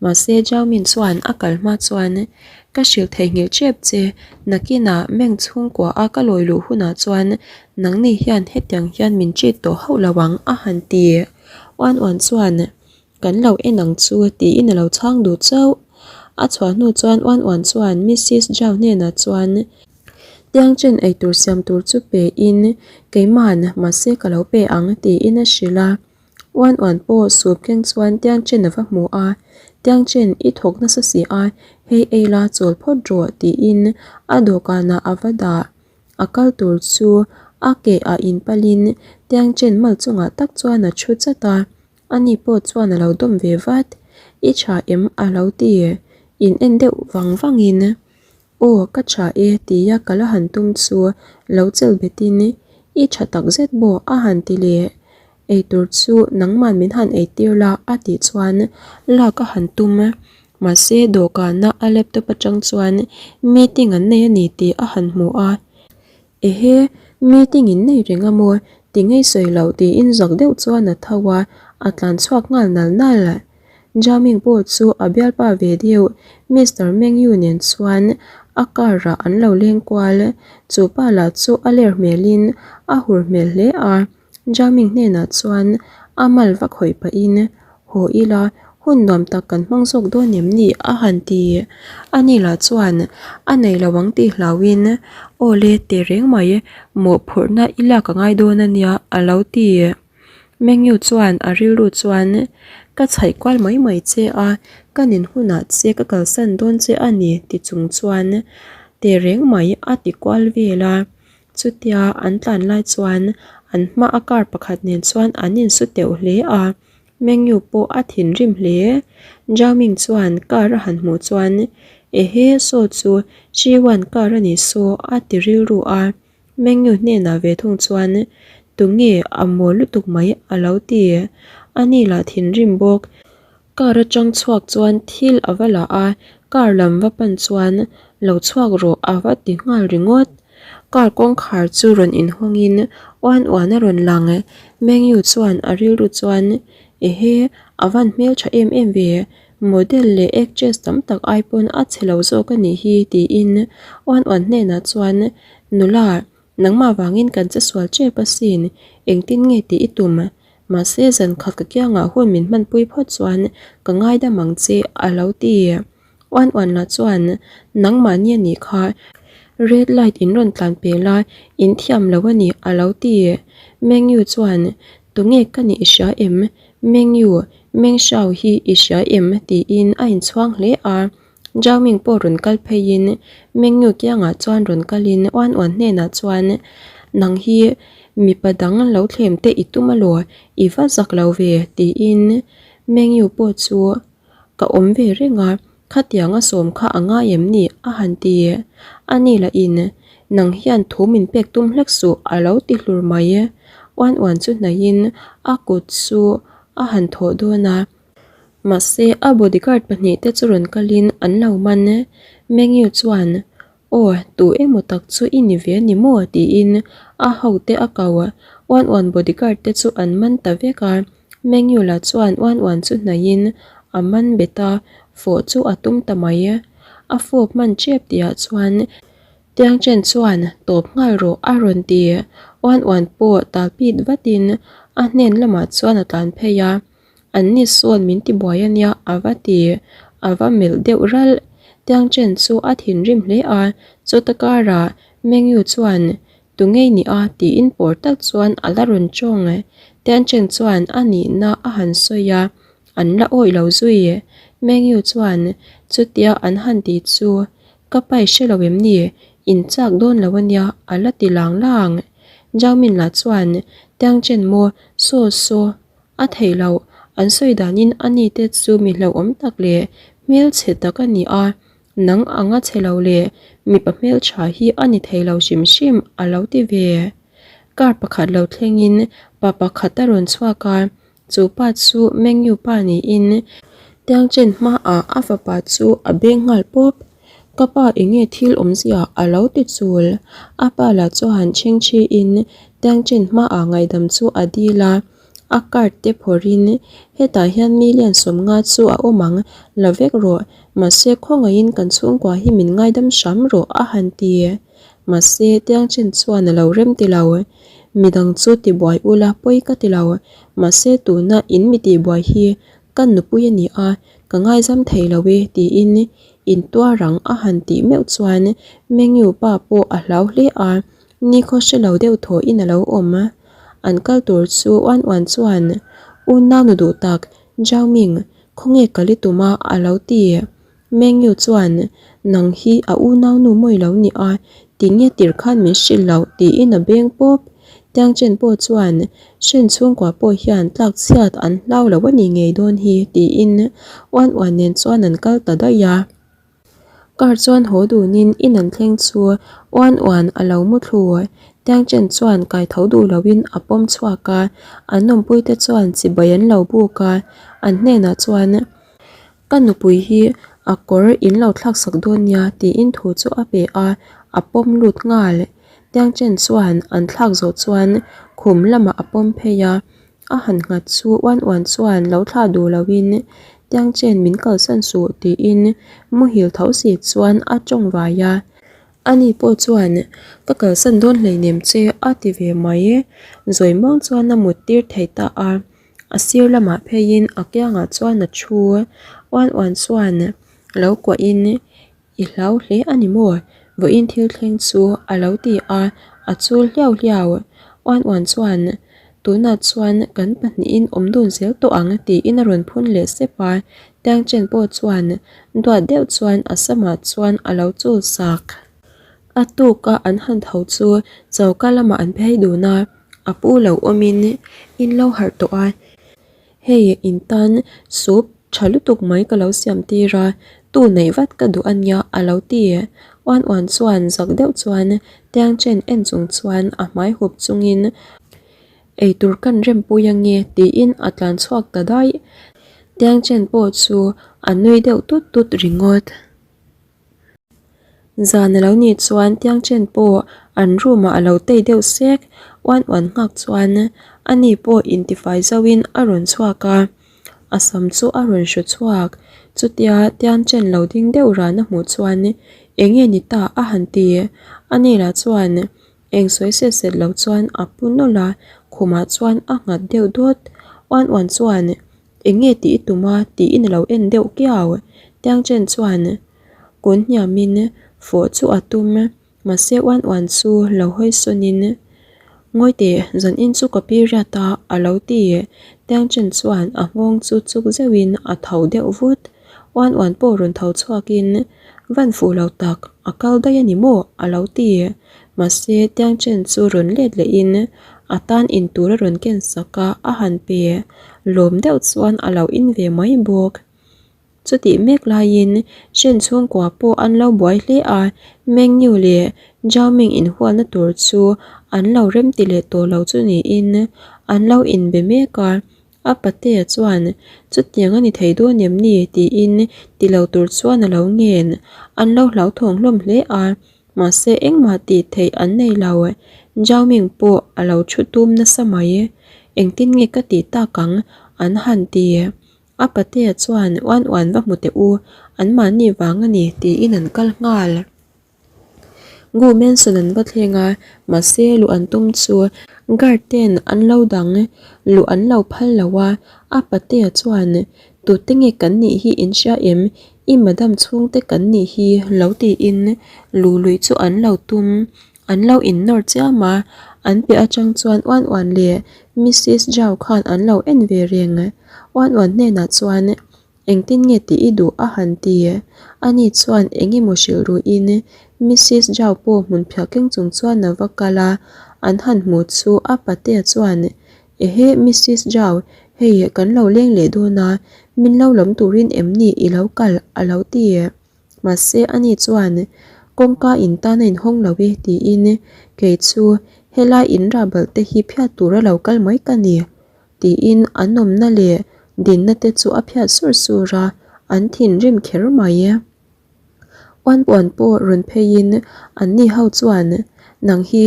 Mahse Zhao-min chuan a kal hma chuan ka hrilh theihnghilh tep che, nakinah meng chhungkua a ka lawi luh hunah chuan nangni hian hetiang hian min treat tawh hauh lo ang a han ti. Uan uan chuan Kan lo en ang chu tiin a lo chhang duh chauh. A chhuah hnu chuan uan uan chuan Missis Zhao hnenah chuan Tiangchen eitur siam tur chu pe in keiman mahse ka lo pe ang tiin a hrilh a. Uan uan pawh sup keng chuan Tiangchen a va hmu a, Tiangchen i thawk nasa si a, hei ei la chawl phawt rawh tiin a dawhkanah a va dah. A kal tur chu a ke ah inpalin Tiangchen mal chungah tak chuan a thu chat a. Ani pawh chuan a lo dawm ve vat, I tha em? a lo ti. In en deuh vang vangin, Aw, ka tha e tia ka la han tum chu lo chelh betin, I tha tak zet maw? a han ti leh. Eitur chu nangman min han eitir la a tih chuan lak a han tum. Mahse, dawhkana a laptop atang chuan meeting an nei a ni tih a han hmu a. Ehe, meeting in nei reng a maw? Ti ngei sawi loh tiin zak deuh chuan a tho a, a tlan chhuak nghal nal nal. Jaming pawh chu a bialpa ve deuh Mister Mengyu nen chuan a car ah an lo leng kual. Chu pa lah chu a ler hmelin a hur hmel hle a. Jaming hnenah chuan a mal va khawih pahin, Haw ila, hun nuam tak kan hmang zawk dawn em ni? a han ti. Ani lah chuan a nei lo ang tih hlauhin, Aw le, teh reng mai, mawhphurhna i lak a ngai dawn a nia, a lo ti. Mengyu chuan a rilru chuan, Ka chhaih kual mai mai che a, ka nin hunah che ka kalsan dawn che a ni, ti chung chuan, Teh reng mai, a ti kual vel a. Chutia an tlan lai chuan an hma a car pakhat nen chuan an insu teuh hle a, Mengyu pawh a thinrim hle. Zhao Ming chuan car a han hmuh chuan, Ehe, saw chu Shiwan car a ni saw a ti rilru a. Mengyu hnenah ve thung chuan, Tunge a mawl lutuk mai a lo ti. Ani lah thinrim bawk. Car atang chhuak chuan thil a va la a, car lam va pan chuan lo chhuak rawh a va ti nghal ringawt. Car kawngkhar chu rawn inhawngin uan uan a rawn lang. Mengyu chuan a rilru chuan, Ehe, a van hmeltha em em ve, model leh actress tam tak ai pawn a chhe lo zawk a nih hi tiin uan uan hnenah chuan, Nula, nangmah vangin kan che sual tep asin, engtin nge tih i tum? Mahse zan khat ka kiangah hun min hmanpui phawt chuan ka ngaidam ang che a lo ti. Uan uan lah chuan nangmahni a nih kha red light in rawn tlan pel a, in thiam lo a ni a lo ti. Mengyu chuan tunge ka nih i hria em? Mengyu, Mengxiao hi i hria em? tiin a inchhuang hle a. Zhao Ming pawh rawn kal pheiin Meng Yu kiangah chuan rawn kalin Uan Uan hnenah chuan, Nang hi mipa dang lo thlem te i tum alaw, i va zak lo ve, tiin Meng Yu pawh chu ka awm ve reng a, khatiang a sawm kha a ngai em ni? a han ti. Ani lahin, Nang hian thu min pek tum hlek suh a lo ti hlur mai. Uan Uan chu hnaihin a kut chu a han thawh dawn a. Mahse, a bodyguard pahnihte chu rawn kalin an lo man. Mengyu chuan, Aw, tu emaw tak chu i ni ve a ni maw? tiin a hote a ko. Uan uan bodyguard te chu an man ta vek a. Mengyu lah chuan uan uan chu hnaihin a man bet a, fawh chu a tum ta mai. A fawp hman tep tihah chuan. Tiang chen chuan tawp nghal rawh a rawn ti. Uan uan pawh tal pit vatin a hnen lamah chuan a tlan phei a. An ni sawn min ti buai a nia a va ti. A va melh deuh ralh. Tiang chen chu a thinrim hle a, chuta karah Mengyu chuan Tu ngei ni a tiin pawr tak chuan a la rawn tawng. Tiang chen chuan a nihna a han sawi a, An la awih lo zui. Mengyu chuan chutia an han ti chu ka pai hre lo em ni? In chak dawn lo ania a la ti lang lang. Zhao-min lah chuan tiang chen maw saw saw a theih loh. An sawi danin a ni te chu mi hlauhawm tak leh hmelchhe tak a ni a, nang anga chhe lo leh mipa hmeltha hi a ni thei lo hrim hrim a lo ti ve. Car pakhat lo thlengin pa pakhat a rawn chhuak a. Chu pa chu Mengyu pa niin Tiangchen hmaah a fapa chu a beng nghal pawp. Ka pa enge thil awmzia a lo ti chul. A pa lah chuan chhengchhiin Tiangchen hmaah ngaihdam chu a dil a, a card te phawrhin hetah hian million 50 chu a awm ang, la vek rawh, mahse khawngaihin kan chhungkua hi min ngaidam hram rawh a han ti. Mahse Tiangchen chuan a lo rem ti lo. Midang chu tibuai ula pawi ka ti lo, mahse tuna in mi tihbuai hi ka nupui a ni a, ka ngaizam thei lo e tiin intuar ang a han tih meuh chuan Mengyu pa pawh a hlau hle a, nikhaw hre lo deuh thawhin a lo awm. An kal tur chu uan uan chuan Unau nu duh tak Zhao Ming, khawnge kal i tum a a lo ti. Mengyu chuan, Nang hi a unaunu mawi lo ni a, tinge tir khan min hrilh loh? tiin a beng pawp. Tiang Chen pawh chuan, Hren chhungkua pawh hian tlak chhiat an hlau lo a ni ngei dawn hi, tiin uan uan nen chuan an kal ta daih a. Car chuan haw dunin in an thleng chu uan uan a lo mu thlu. Tiang Chen chuan kai tho duh loin a pawm chhuak a, an awmpuite chuan chibai an lo buk a, an hnenah chuan, Ka nupui hi a kawr in lo thlak sak dawn nia tiin thu chu a pe a, a pawm lut nghal. Tiang chen chuan an thlak zawh chuan khum lamah a pawm phei a, a han nghat chu uan uan chuan lo thlah duh loin Tiang chen min kalsan suh tiin muhil tho si chuan a tawng vai a. Ani pawh chuan ka kalsan dawn hleinem che a ti ve mai. Zawi muang chuan a mut tir thei ta a. A sir lamah pheiin a kiangah chuan a thu uan uan chuan lo kuahin i hlau hle a ni maw? Vawiin thil thleng chu a lo ti a, a chul hliau hliau. Uan uan chuan tunah chuan kan pahnihin awm dun zel tawh ang tiin a rawn phun leh sep a, Tiang Chen pawh chuan duat deuh chuan a samah chuan a lo chul sak. A tuka an han tho chu choka lamah an phei dun a. A pu lo awmin in lo harh tawh a, hei in tan soup tha lutuk mai ka lo siam tir a, tu neih vat ka duh a nia a lo ti. Uan uan chuan zak deuh chuan tiang chen en chung chuan a hmai hup chungin eitur kan rempui ange tiin a tlan chhuak ta daih. Tiang chen pawh chu a nui deuh tut tut ringawt. Zan a lo nih chuan tiang chen pawh an room ah a lo tei deuh sek uan uan nghak chuan ani pawh intifai zauhin a rawn chhuak a, a sam chu a rawn hru chhuak. Chutia tiang chen lo ding deuh ran a hmuh chuan eng nge ni ta a han ti. Ani lah chuan eng sawi set set lo chuan a pu nawlh a, khumah chuan a nghat deuh dawt. Uan uan chuan Eng nge tih i tum a? tiin a lo en deuh kiau. Tiang Chen chuan kun hniamin fawh chu a tum, mahse uan uan chu lo hawi sawnin, Ngawi teh, zan in chu ka pi riat a, a lo ti. Tiang Chen chuan a nghawng chu chuk zeuhin a tho deuh vut. Uan uan pawh rawn tho chhuakin, Van fuh lo tak, a kal daih a ni maw? a lo ti. Mahse Tiang Chen chu rawn let lehin a tan in tur a rawn ken sak a, a han pe. Lawm deuh chuan a lo in ve mai bawk. Chutih mek laiin Shen chhungkua pawh an lo buai hle a, Meng Yu leh Zhao Ming inhualna tur chu an lo remti leh tawh lo chu niin an lo inbe mek a. A patea chuan, Chutiang a ni thei dawn em ni? tiin ti lo tur chuan a lo ngen. An lo hlauthawng hlawm hle a, mahse engmah tih theih an nei lo. Zhao Ming pawh a lo thu tum nasa mai. Engtin nge ka tih tak ang? an han ti. A patea chuan, Uan uan va hmu teh u, anmahni vang a ni, tiin an kal nghal. Gu Mansion an va thleng a, mahse luh an tum chu guard ten an lo dang luh an lo phal lo a, a patea chuan tute nge kan nih hi in hria em? I madam chhungte kan nih hi lo tiin luh luih chu an lo tum an lo innawr chiam a, an piah atang chuan uan uan leh Missis Zhao khan an lo en ve reng. Uan uan hnenah chuan Engtin nge tih i duh a han ti? Ani chuan eng emaw hrilh ruiin Missis Zhao pawh hmun phiah keng chung chuan a va kal a, an han hmuh chu a patea chuan Ehe Missis Zhao, hei kan lo leng leh dawn a, min lo lawm turin em ni i lo kal a lo ti. Mahse ani chuan kawngka in tan a inhawng lo e tiin kei chu helai in rahbalh te hi phiat tura lo kal mai ka ni. Tiin an awmna leh dinna te chu a phiat sur sur a, an thinrim kher mai. Uan puan pawh rawn pheiin anni ho chuan, Nang hi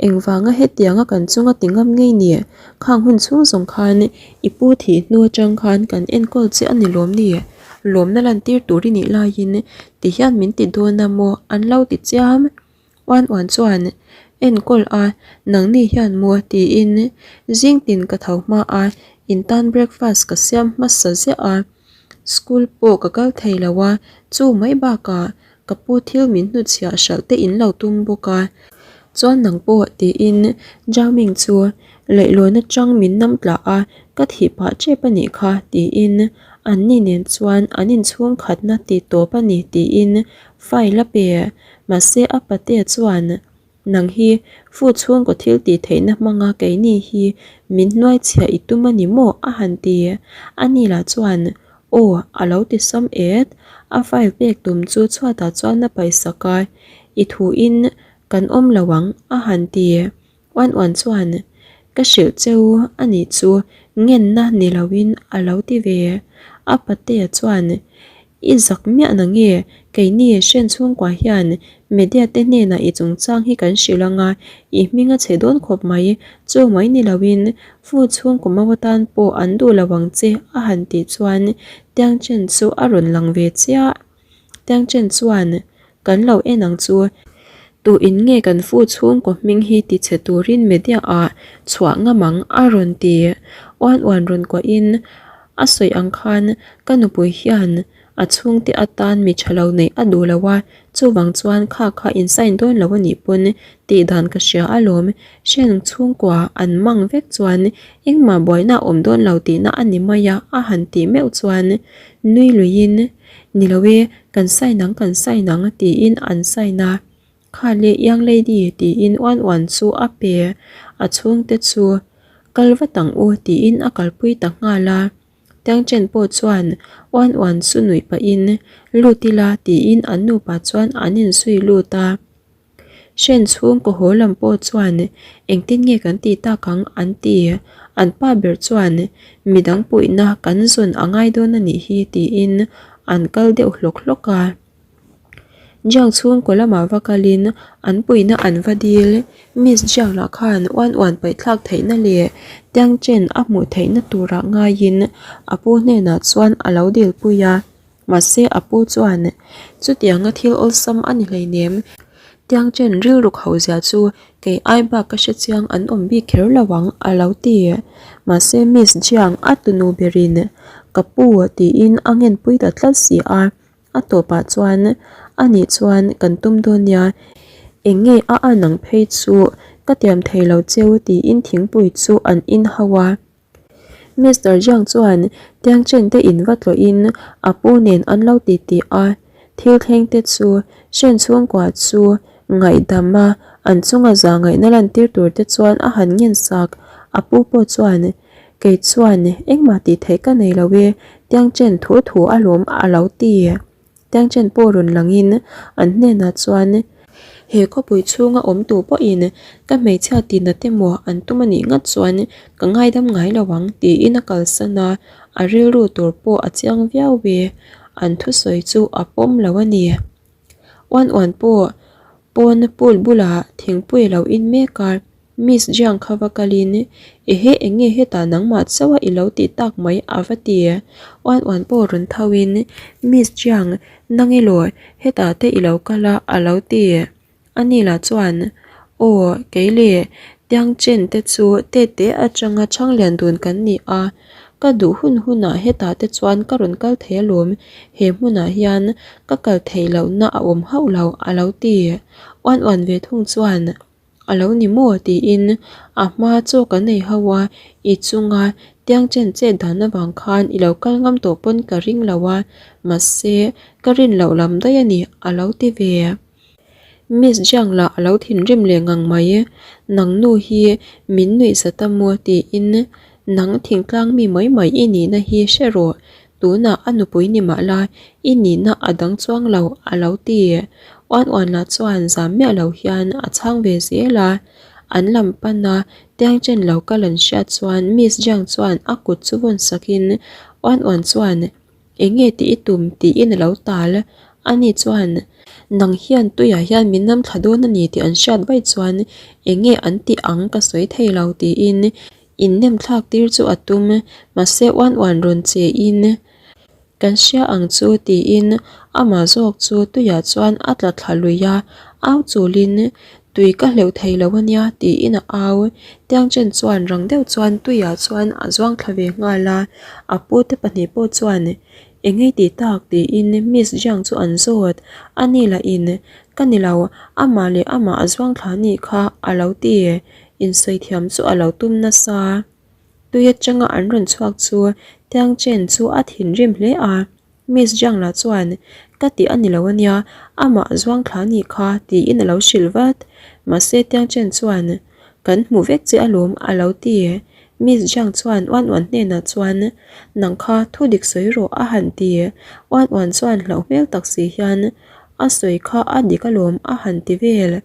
engvanga hetianga kan chunga ti ngam ngei ni? Khang hun chhung zawng khan i pu thih hnu atang khan kan enkawl che a ni lawm ni? Lawmna lantir tur i nih laiin tihian min ti dawn a maw? An lo ti chiam. Uan uan chuan enkawl a, nangni hian maw tiin zing tin ka tho hma a, in tan breakfast ka siam hmasa ziah a, school pawh ka kal thei lo a, chu mai bakah ka pu thil min hnutchhiah hralh te in lo tum bawk a, chuan nang pawh tiin Jaming chu leihlawn atang min nam tlah a, ka thih pah tep a nih kha tiin anni nen chuan an inchhung khatna ti tawp a ni tiin file a pe. Mahse a patea chuan, Nang hi fu chhungkaw thil tih theihna hmanga keini hi min hnuaichhiah i tum a ni maw? a han ti. Ani lah chuan, Aw, a lo ti sam et. A file pek tum chu chhuatah chuan a paihsak a, I thuin kan awm lo ang, a han ti. Uan uan chuan, Ka hrilh cheu a nih chu ngenna ni loin a lo ti ve. A patea chuan, I zak miah na nge? Keini hren chhungkua hian media te hnenah i chungchang hi kan hrilh ang a, i hming a chhe dawn khawp mai. Chu mai ni loin fu chhungkaw mau atan pawh an duh lo ang che a han tih chuan Tiang Chen chu a rawn lang ve chiah. Tiang Chen chuan, Kan lo en ang chu. Tu in nge kan fu chhungkaw hming hi ti chhe turin media ah chhuah ngam ang a rawn ti. Uan uan rawn kuahin a sawi ang khan ka nupui hian a chhungte atan mi tha lo neih a duh lo a, chuvang chuan kha kha in sign dawn lo a nih pawn tih dan ka hria alawm. Hriang chhungkua an mang vek chuan engmah buaina a awm dawn lo tihna a ni mai a a han tih meuh chuan nui luiin Ni lo e, kan sign ang kan sign ang tiin an sign a. Kha le young lady tiin uan uan chu a pe a chhungte chu kal vat ang u tiin a kalpui ta nghal a. Tiang chen pawh chuan uan uan chu nuih pahin lut ila tiin an nupa chuan an inzui lut a. Hren chhungkaw haw lam pawh chuan engtin nge kan tih tak ang an ti. An pa ber chuan midang puihna kan zawn a ngai dawn a nih hi tiin an kal deuh hlawk hlawk a. Jiang chhungkaw lamah va kalin an puihna an va dil. Miss Jiang lah khan uan uan paihthlak theihna leh tiang chen a hmuh theihna turah ngaiin a pu hnenah chuan a lo dilpui a. Mahse a pu chuan, Chutianga thil awlsam a ni hleinem. Tiang chen rilru kho zia chu kei ai bak ka hre chiang an awm bik kher lo ang a lo ti. Mahse Miss Jiang a tunu berin ka pu tiin a ngenpui ta tlat si a. A tawpah chuan ani chuan kan tum dawn nia, eng nge a an ang phei chu ka tiam thei lo cheu tiin thingpui chu an in ho a. Mister Jiang chuan tiang chen te in va tlawhin a pu nen an lo ti ti a, thil thleng te chu hren chhungkua chu ngaihdam a an chunga za ngaihna lantir tur te chuan a han ngen sak. A pu pawh chuan, Kei chuan engmah tih theih ka nei lo e, tiang chen thu thu alawm a lo ti. Tiang chen pawh rawn langin an hnenah chuan, He khawpui chhunga awm tu pawhin ka hmeichhia tina te maw an tum a nih ngat chuan ka ngaidam ngai lo ang tiin a kalsan a, a rilru tur pawh a chiang viau e, an thusawi chu a pawm lo a ni. Uan uan pawh pawn pool bulah thingpui a lo in mek a. Miss Jiang kha va kalin, Ehe eng nge hetah nangmah chauh a i lo tih tak mai a va ti. Uan uan pawh rawn tho in, Miss Jiang, nang elaw hetah te i lo kal a a lo ti. Ani lah chuan, Aw, kei leh Tiang Chen te chu tete atanga chhang lian dun kan ni a, ka duh hun hunah hetah te chuan ka rawn kal thei alawm, he hmunah hian ka kal theih lohna a awm hauh lo, a lo ti. Uan uan ve thung chuan, A lo ni maw? tiin a hma chaw kan ei ho a, i chunga tiang chen chet dan avang khan i lo kal ngam tawh pawn ka ring lo a, mahse ka rin loh lam daih a ni, a lo ti ve. Miss Jiang lah a lo thinrim leh ngang mai, Nang nu hi min nuih zat a maw? tiin Nang thingtlang mi mai mai i nihna hi hre rawh, tunah a nupui ni mah la i nihna a dang chuang lo a lo ti. Uan uan lah chuan zam miah lo hian a chhang ve zel a, an lam pana tiang chen lo kal an hriat chuan Miss Jiang chuan a kut chu vawn sakin uan uan chuan Eng nge tih i tum tiin a lo tal. Ani chuan nang hian tuiah hian min nam thla dawn a ni tih an hriat vaih chuan eng nge an tih ang ka sawi thei lo tiin innem thlak tir chu a tum. Mahse uan uan rawn che in kan hria ang chu tiin amah zawk chu tuiah chuan a tla thla lui a, au chulin Tui ka hleuh thei lo a nia tiin a au. Tiangchen chuan rang deuh chuan tuiah chuan a zuang thla ve nghal a, a pute pahnih pawh chuan Eng ngei tih tak tiin Miss Jiang chu an zawt. A ni lah in Ka ni lo, amah leh amah a zuang thla anih kha a lo ti. Insawi thiam chu a lo tum nasa. Tui atanga an rawn chhuak chu Tiangchen chu a thinrim hle a. Miss Jiang lah chuan, Ka tih a ni lo a nia, amah zuang thla a nih kha, tiin a lo hrilh vat. Mahse Tiang Chen chuan, Kan hmu vek che alawm, a lo ti. Miss Jiang chuan Uan Uan hnenah chuan, Nang kha thu dik sawi rawh, a han ti. Uan Uan chuan hlauh hmel tak si hian, A sawi kha a dik alawm, a han ti vel.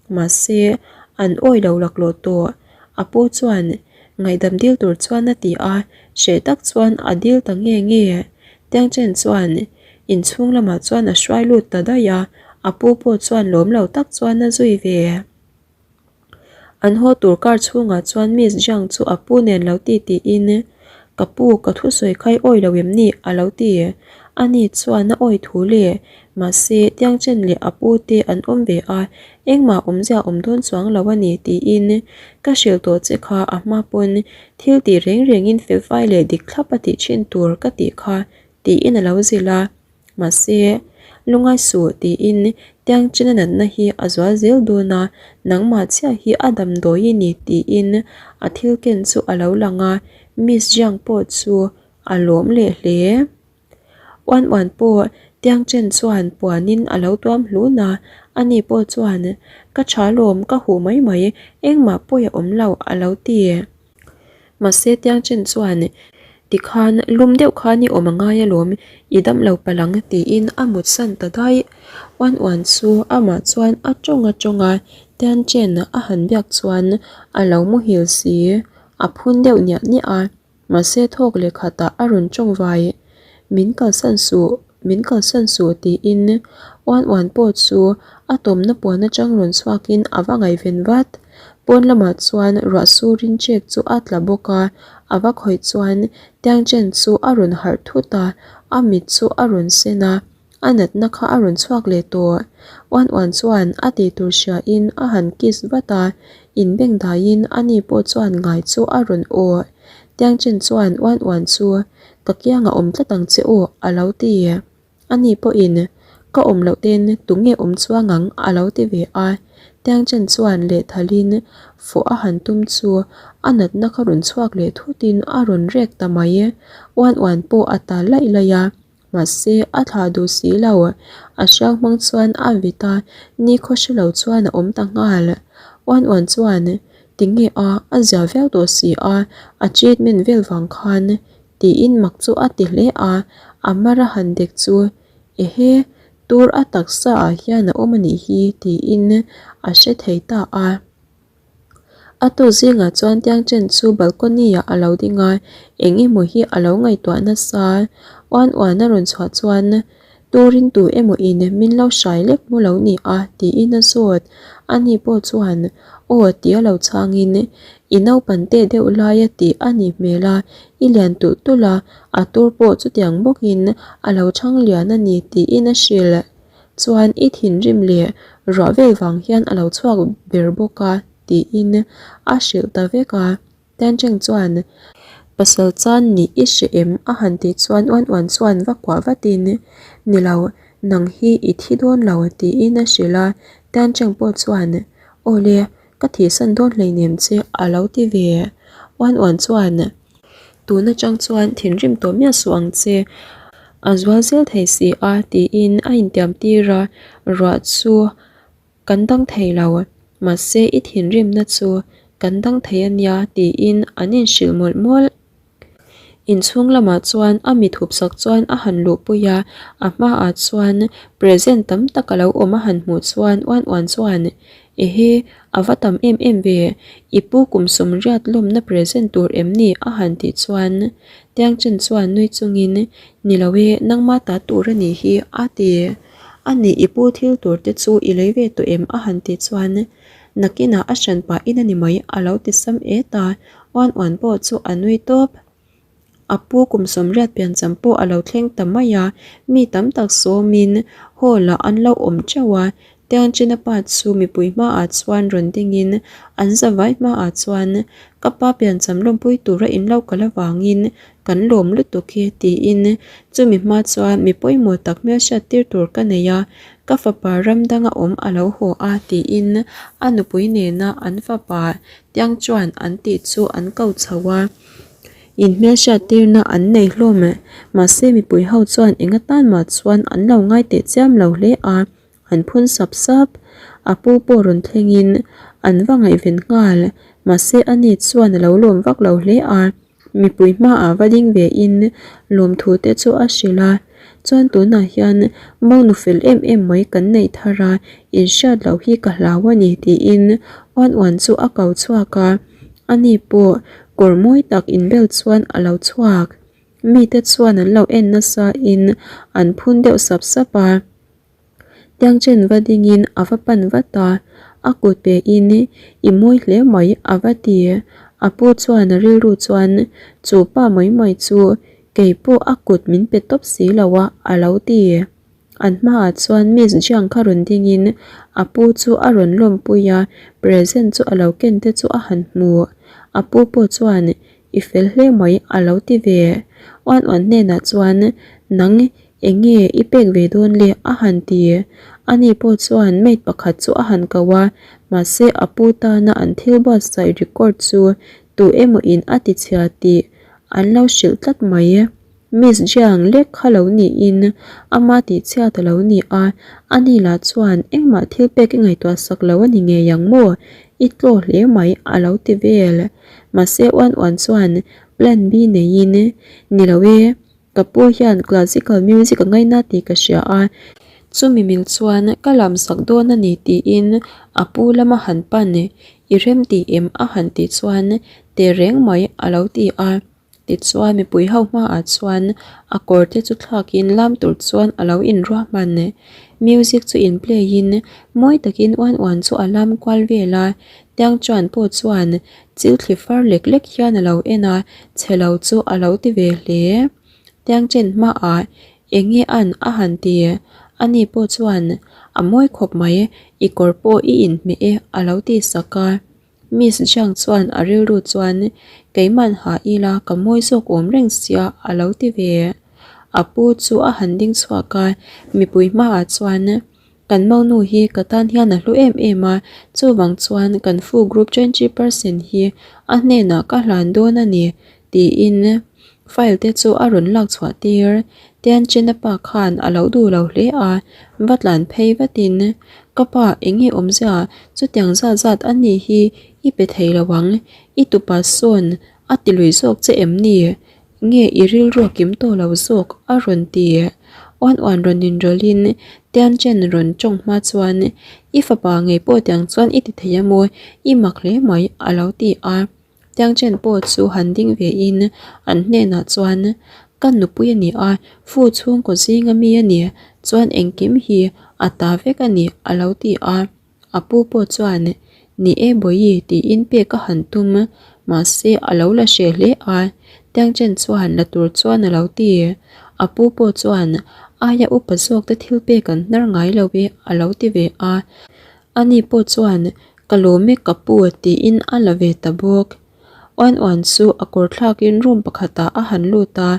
Mahse, an awi lo laklawh tawh. A pu chuan ngaihdam dil tur chuan a ti a, hreh tak chuan a dil ta nge nge. Tiangchen chuan inchhung lamah chuan a hruai lut ta daih a, a pu pawh chuan lawm lo tak chuan a zui ve. An haw tur car chhungah chuan Miss Jiang chu a pu nen lo ti tiin, Ka pu, ka thusawi kha i awi lo em ni? a lo ti. Ani chuan a awi thu le. Mahse, Tiangchen leh a pu te an awm ve a, engmah awmzia awm dawn chuang lo a ni tiin ka hrilh tawh che kha a hma pawn thil tih reng rengin felfai leh dik thlap a tih thin tur ka tih kha tiin a lo zilh a. Mahse, lungai suh tiin Tiangchena natna hi a zual zel dawn a, nangmah chiah hi a damdawi i ni tiin a thil ken chu a lo lang a, Miss Jiang pawh chu a lawm leh hle. Uan uan pawh tiang chen chuan puanin a lo tuam hlun a, ani pawh chuan, Ka tha lawm, ka huh mai mai, engmah pawi a awm lo, a lo ti. Mahse tiang chen chuan, Tikhan lum deuh khan i awm a ngai alawm, i dam lo palh ang, tiin a mutsan ta daih. Uan uan chu amah chuan a tawng a tawng a, tiang chen a han biak chuan a lo muhil si, a phun deuh niah niah a. Mahse thawk leh khatah a rawn tawng vai, Min kalsan suh, min kalsan suh tiin uan uan pawh chu a tawmna puan atang rawn chhuakin a va ngaihven vat. Pawn lamah chuan ruah surin chek chu a tla bawk a, a va khawih chuan Tiangchen chu a rawn harh thut a, a mit chu a rawn sen a. A natna kha a rawn chhuak leh tawh. Uan uan chuan a tih tur hria in a han kiss vat a, in beng daiin ani pawh chuan ngai chu a rawn aw. Tiang chen chuan uan uan chu ka kiangah awm tlat ang che aw a lo ti. Ani pawhin ka awm loh ten tunge awm chuang ang a lo ti ve a. Tiang chen chuan lehthalin fawh a han tum chu a natna kha rawn chhuak leh thutin a rawn rek ta mai. Uan uan pawh a tal laih laih a. Mahse, a thlah duh si lo. A hriau hmang chuan a vit a, nikhaw hre lo chuan a awm ta nghal. Uan uan chuan, Tinge a, a zia viau tawh si a, a treatment vel vang khan, tiin mak chu a ti hle a, a mar a han dek chu, Ehe, tur a taksa ah hian a awm a nih hi, tiin a hre thei ta a. A tawk zingah chuan tiang chen chu balcony ah a lo ding a, eng emaw hi a lo ngaihtuah nasa. Uan uan a rawn chhuah chuan turin tu emaw in min lo hrai lek mu lo ni a tiin a zawt. Ani pawh chuan aw tia lo chhangin i naupan teh deuh lai a tih a nih hmel a, i lian tulh tulh a, a tur pawh chutiang bawkin a lo chhang lian a ni tiin a hrilh. Chuan i thinrim leh ruah vel vang hian a lo chhuak ber bawk a tiin a hrilh ta vek a. Tiancheng chuan pasal chan nih i hre em a han tih chuan uan uan chuan va kuah vatin ni lo nang hi i thi dawn lo tiin a hrilh a. Tiancheng pawh chuan awle ka thihsan dawn hleinem che a lo ti ve. Uan uan chuan tun atang chuan thinrim tawh miah suh ang che a zual zel thei si a tiin a intiam tir a ruah chu Kan dang thei lo, mahse i thinrimna chu kan dang thei a nia tiin an inhrilh mawlh mawlh. Inchhung lamah chuan a mi thupsak chuan a han luhpui a, a hmaah chuan present tam tak a lo awm a han hmuh chuan uan uan chuan Ehe, a va tam em em ve, i pu kum sawmriat lawmna present tur em ni a han tih chuan Tiangchen chuan nui chungin Ni lo e, nangma ta tur a nih hi a ti. A nih i pu thil tur te chu i lei ve tawh em a han tih chuan nakinah a hran pah in a ni mai a lo ti sam et a, uan uan pawh chu a nui tawp. A pu kum sawmriat piancham pawh a lo thleng ta mai a, mi tam tak sawmin hall ah an lo awm teuh a, Tiangchina pa chu mipui hmaah chuan rawn dingin an zavai hmaah chuan ka pa piancham lawmpui tura in lo kal avangin Kan lawm lutuk hi tiin chumi hma chuan mi pawimawh tak hmelhriat tir tur ka nei a, ka fapa ram danga awm a lo haw a tiin a nupui nena an fapa tiang chuan an tih chu an ko chho a. In hmelhriat tirna an nei hlawm mahse mipui ho chuan eng atan mah chuan an lo ngai teh chiam lo hle a, an phun sap sap. A pu pawh rawn thlengin an va ngaihven nghal mahse ani chuan a lo lawm vak lo hle a. Mipui hmaah va ding ve in lawmthu te chu a hrilh a, chuan tunah hian monu fel em em mai kan neih thar a, in hriat loh hi ka hlau a ni tiin uan uan chu a ko chhuak a, ani pawh kawr mawi tak inbel chuan a lo chhuak. Mite chuan an lo en nasa in an phun deuh sap sap a. Tiangchen va dingin a va pan vat a, a kut pe in i mawi hle mai a va ti. A pu chuan a rilru chuan chu pa mai mai chu kei pawh a kut min pe tawp si lo a a lo ti. An hmaah chuan Miss Jiang kha rawn dingin a pu chu a rawn lawmpui a, present chu a lo ken te chu a han hmu. A pu pawh chuan i fel hle mai a lo ti ve. Uan uan hnenah chuan nang Eng nge i pek ve dawn le? a han ti. Ani pawh chuan maid pakhat chu a han ko a, mahse a pu tana an thil buatsaih record chu tu emaw in a ti chhia tih an lo hrilh tlat mai. Miss Jiang lek kha lo niin ama tih chhiat a lo ni a, ani lah chuan engmah thil pek i ngaihtuah sak lo a ni ngei ang maw? I tlaw hle mai a lo ti vel. Mahse uan uan chuan plan B neiin, Ni lo e. Ka pu hian classical music a ngaina tih ka hria a, chumi mil chuan ka lam sak dawn a ni tiin a pu lama han pan i rem tih em a han tih chuan teh reng mai a lo ti a. Tichuan mipui ho hmaah chuan a kawr te chu thlakin lam tur chuan a lo inruahman. Music chu in play in mawi takin uan uan chu a lam kual vel a, tiang chuan pawh chuan Chil thli far lek lek hian a lo en a, chhe lo chu a lo ti ve hle. Tiang chen hmaah eng nge an a han ti? Ani pawh chuan a mawi khawp mai, i kawr pawh i inhmeh e a lo ti sak a. Miss Jiang chuan a rilru chuan keiman ha ila ka mawi zawk awm reng sia a lo ti ve. A pu chu a han ding chhuak a, mipui hmaah chuan Kan monu hi ka tan hian a hlu em em a, chuvang chuan kan fu group 20% hi a hnenah ka hlan dawn a ni, tiin file te chu a rawn lak chhuah tir. Tianchena pa khan a lo duh lo hle a, va tlan phei vatin, Ka pa, eng nge awmzia, chutiang zat zat a nih hi i pe thei lo ang, i tupa sawn a ti lui zawk che em ni? Nge i rilru a kim tawh lo zawk? a rawn ti. Uan uan rawn inrawlhin Tian Chen rawn tawng hma chuan, I fapa ngei pawh tiang chuan i ti thei a maw? I mak hle mai a lo ti a. Tiang Chen pawh chu han ding vein an hnenah chuan, Ka nupui a ni a, fu chhungkaw zinga mi a ni, chuan engkim hi a ta vek a ni a lo ti a. A pu pawh chuan, Ni e Bawihi tiin pek a han tum, mahse a lo la hreh hle a, Tiangchen chuan la tur chuan a lo ti. A pu pawh chuan Aia upa zawk te thil pek an hnar ngai lo e a lo ti ve a. Ani pawh chuan Ka lawm e ka pu tiin a la ve ta bawk. Uan uan chu a kawr thlakin room pakhatah a han lut a,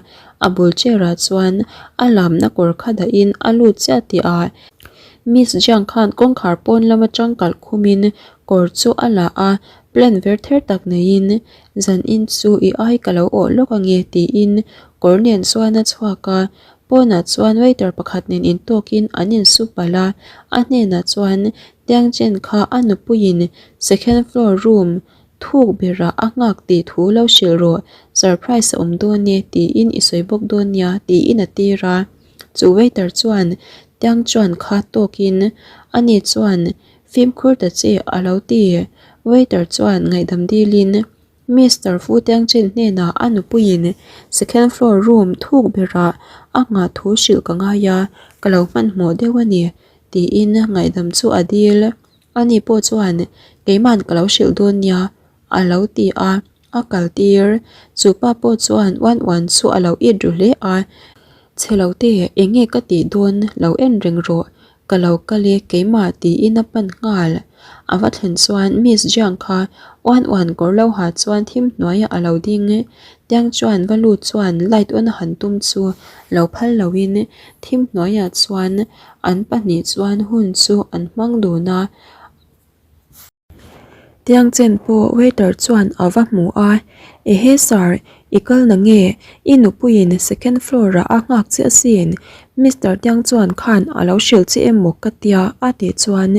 a bul chair ah chuan a lamna kawr kha dahin a lut chiah tih ah Miss Jiang khan kawngkhar pawn lam atang kalh khumin kawr chu a la a, plan ver ther tak neiin Zanin chu i ai ka lo awh lawk ange tiin kawr nen chuan a chhuak a, pawnah chuan waiter pakhat nen intawkin an insu palh a, a hnenah chuan Tiang chen kha a nupuiin second floor room thuk berah a nghak tih thu lo hrilh rawh, surprise a awm dawn e tiin i sawi bawk dawn nia tiin a tir a. Chu waiter chuan Tiang chuan kha tawkin ani chuan fimkhur ta che a lo ti. Waiter chuan ngaihdam dilin Mister Fu Tiang Chen hnenah a nupuiin second floor room thuk berah a nghah thu hrilh ka ngai a, ka lo hmanhmawh deuh a ni tiin ngaihdam chu a dil. Ani pawh chuan keiman ka lo hrilh dawn nia a lo ti a, a kal tir. Chu pa pawh chuan uan uan chu a lo it ru hle a, Chhe lo te, eng nge ka tih dawn lo en reng rawh, ka lo kal e keimah tiin a pan nghal. A va thlen chuan Miss Jiang kha uan uan kawr lo ha chuan thim hnuaiah a lo ding. Tiang chuan va lut chuan light on a han tum chu lo phal loin thim hnuaiah chuan An pahnih chuan hun chu an hmang dun a. Tiang chen pawh waiter chuan a va hmu a, Ehe sir, i kal na nge? I nupuiin second floor ah a nghak che asin. Mister Tiang chuan khan a lo hrilh che emaw ka tia a tih chuan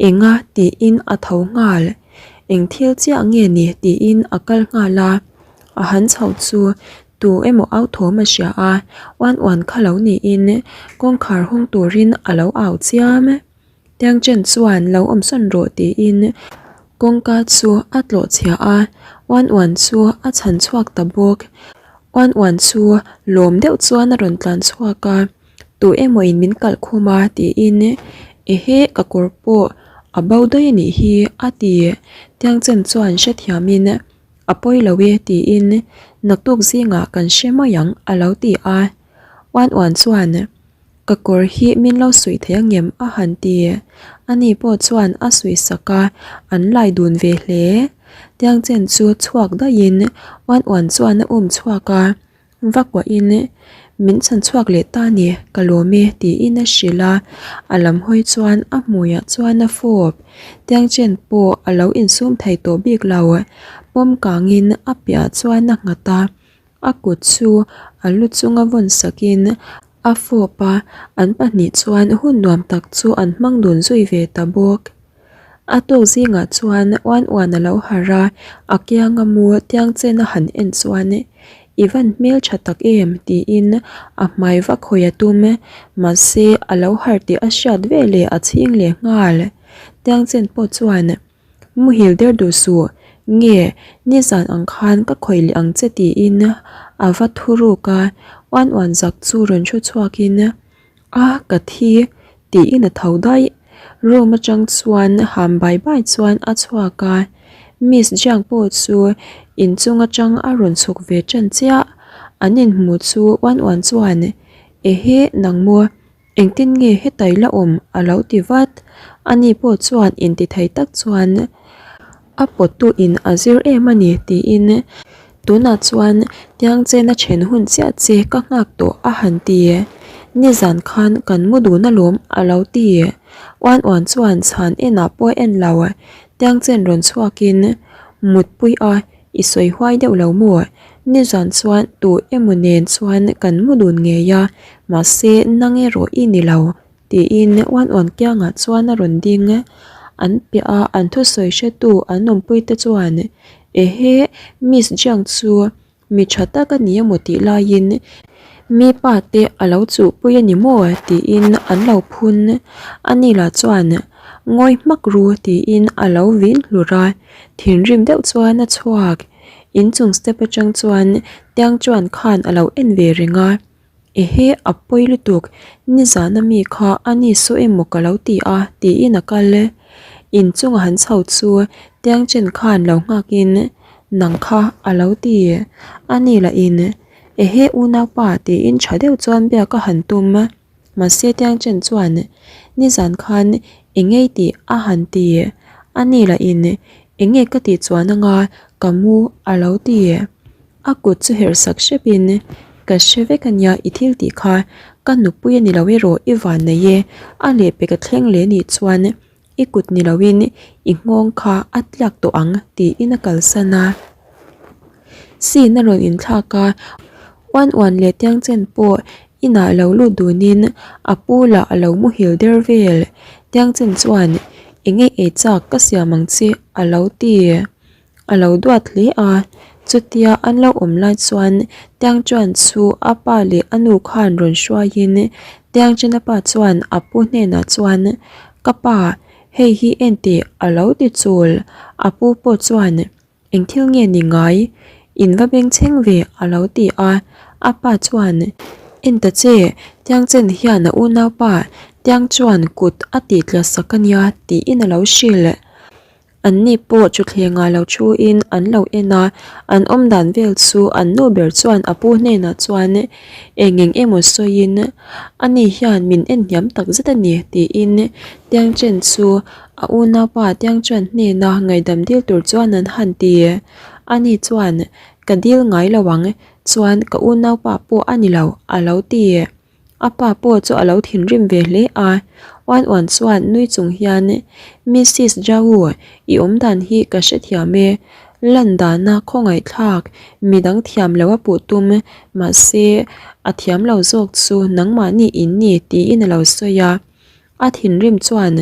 enga tiin a tho nghal. Eng thil chiah nge ni tiin a kal nghal a. A han chho chu Tu emaw au thawm a hria a, uan uan kha lo niin kawngkhar hawng turin a lo au chiam. Tiang chen chuan lo awm sawn rawh tiin kawngka chu a tlawh chhia a, uan uan chu a chhan chhuak ta bawk. Uan uan chu lawm deuh chuan a rawn tlan chhuak a, tu emaw in min kalh khum a tiin ehe ka kawr pawh a bo daih a nih hi a ti. Tiang chen chuan hrethiamin. A pawi lo e tiin naktuk zingah kan hre mai ang a lo ti a. Uan uan chuan ka kawr hi min lo suih thei angem a han ti. Ani pawh chuan a suih sak a, an lai dun ve hle. Tiang chen chu chhuak daihin uan uan chuan a um chhuak a. Va kuahin min chhan chhuak leh ta ni, ka lawm e tiin a hrilh a, a lam hawi chuan a hmuiah chuan a fawp. Tiang chen pawh a lo insum thei tawh bik lo, pawm kangin a piah chuan a nghat a, a kut chu a lu chunga vawn sakin a fawp a, an pahnih chuan hun nuam tak chu an hmang dun zui ve ta bawk. A tawk zingah chuan uan uan a lo harh a, a kianga mu tiang chen a han en chuan I van hmel tha tak em? tiin a hmai va khawi a tum. Mahse a lo harh tih a hriat ve leh a chhing leh nghal. Tiang chen pawh chuan Muhil der duh suh, nge nizan ang khan ka khawih leh ang che tiin a va thuruk a, uan uan zak chu rawn thu chhuakin A ka thi tiin a tho daih. Room atang chuan ham bai bai chuan a chhuak a, Miss Jiang pawh chu inchung atang a rawn chhuk ve tan chiah. An inhmu chu uan uan chuan, Ehe nang maw, engtin nge hetai la awm a lo ti vat. Ani pawh chuan intithei tak chuan A pawttu in a zir em a ni tiin tunah chuan tiang chen a then hun chiah che ka nghak tawh a han ti. Nizan khan kan mu dun alawm a lo ti. Uan uan chuan chhan enah pawh en lo tiang chen rawn chhuakin mutpui a i sawi huai deuh lo maw? Nizan chuan tu emaw nen chuan kan mu dun ngei a mahse nang erawh i ni lo. Tiin uan uan kiangah chuan a rawn ding. An piah a an thusawi hretu an awmpui te chuan Ehe, Miss Jiang chu mi tha tak a ni emaw tih laiin mi pa te a lo chuhpui a ni maw tiin an lo phun. Ani lah chuan Ngawi hmak ru tiin a lo vin hlur a, thinrim deuh chuan a chhuak. Inchung step atang chuan Tiang chuan khan a lo en ve reng a. Ehe, a pawi lutuk, nizan a mi kha a ni saw emaw ka lo ti a, tiin a kal. Inchunga han chho chu tiang chen khan lo nghakin nang kha a lo ti. A ni lah in, Ehe unaupa tiin tha deuh chuan biak a han tum. Mahse Tiang Chen chuan nizan khan engei tih a han ti. A ni lah in enge ka tih chuan anga ka mu a lo ti. A kut chu herh sak hrep in ka hre vek ania i thil tih kha ka nupui a ni lo erawh i van nei e a lehpek a thleng leh nih chuan I kut ni loin i nghawng kha a tliak tawh ang tiin a kalsan a. Scene a rawn inthlak a, uan uan leh tiang chen pawh inah lo lut dunin a pu lah a lo muhil der vel. Tiang chen chuan eng nge ei chak ka siam ang che a lo ti. A lo duat hle a, chutia an lo awm lai chuan Tiang Chuan chu a pa leh a nu khan rawn hruaiin Tiang Chena pa chuan a pu hnenah chuan, Ka pa, hei hi en teh a lo ti chul. A pu pawh chuan, Eng thil nge ni ngai? In va bengchheng ve a lo ti a. A pa chuan, En ta che, Tiang Chen hian a unaupa Tiang Chuan kut a tih tla sak a nia tiin a lo hrilh. Anni pawh thutthlengah lo thuin an lo en a, an awm dan vel chu an nu ber chuan a pu hnenah chuan eng eng emaw sawiin ani hian min en hniam tak zet a ni tiin Tiang Chen chu a unaupa Tiang Chuan hnena ngaihdam dil tur chuan an han ti. Ani chuan ka dil ngai lo ang chuan ka unaupa pawh a ni lo a lo ti. A pa pawh chu a lo thinrim ve hle a, Uan Uan chuan nui chung hian, Missis Zhao, i awm dan hi ka hrethiam e. Lan dana khawngaihthlak, midang thiam lo a puh tum, mahse a thiam lo zawk chu nangmahni in ni tiin a lo sawi a. A thinrim chuan,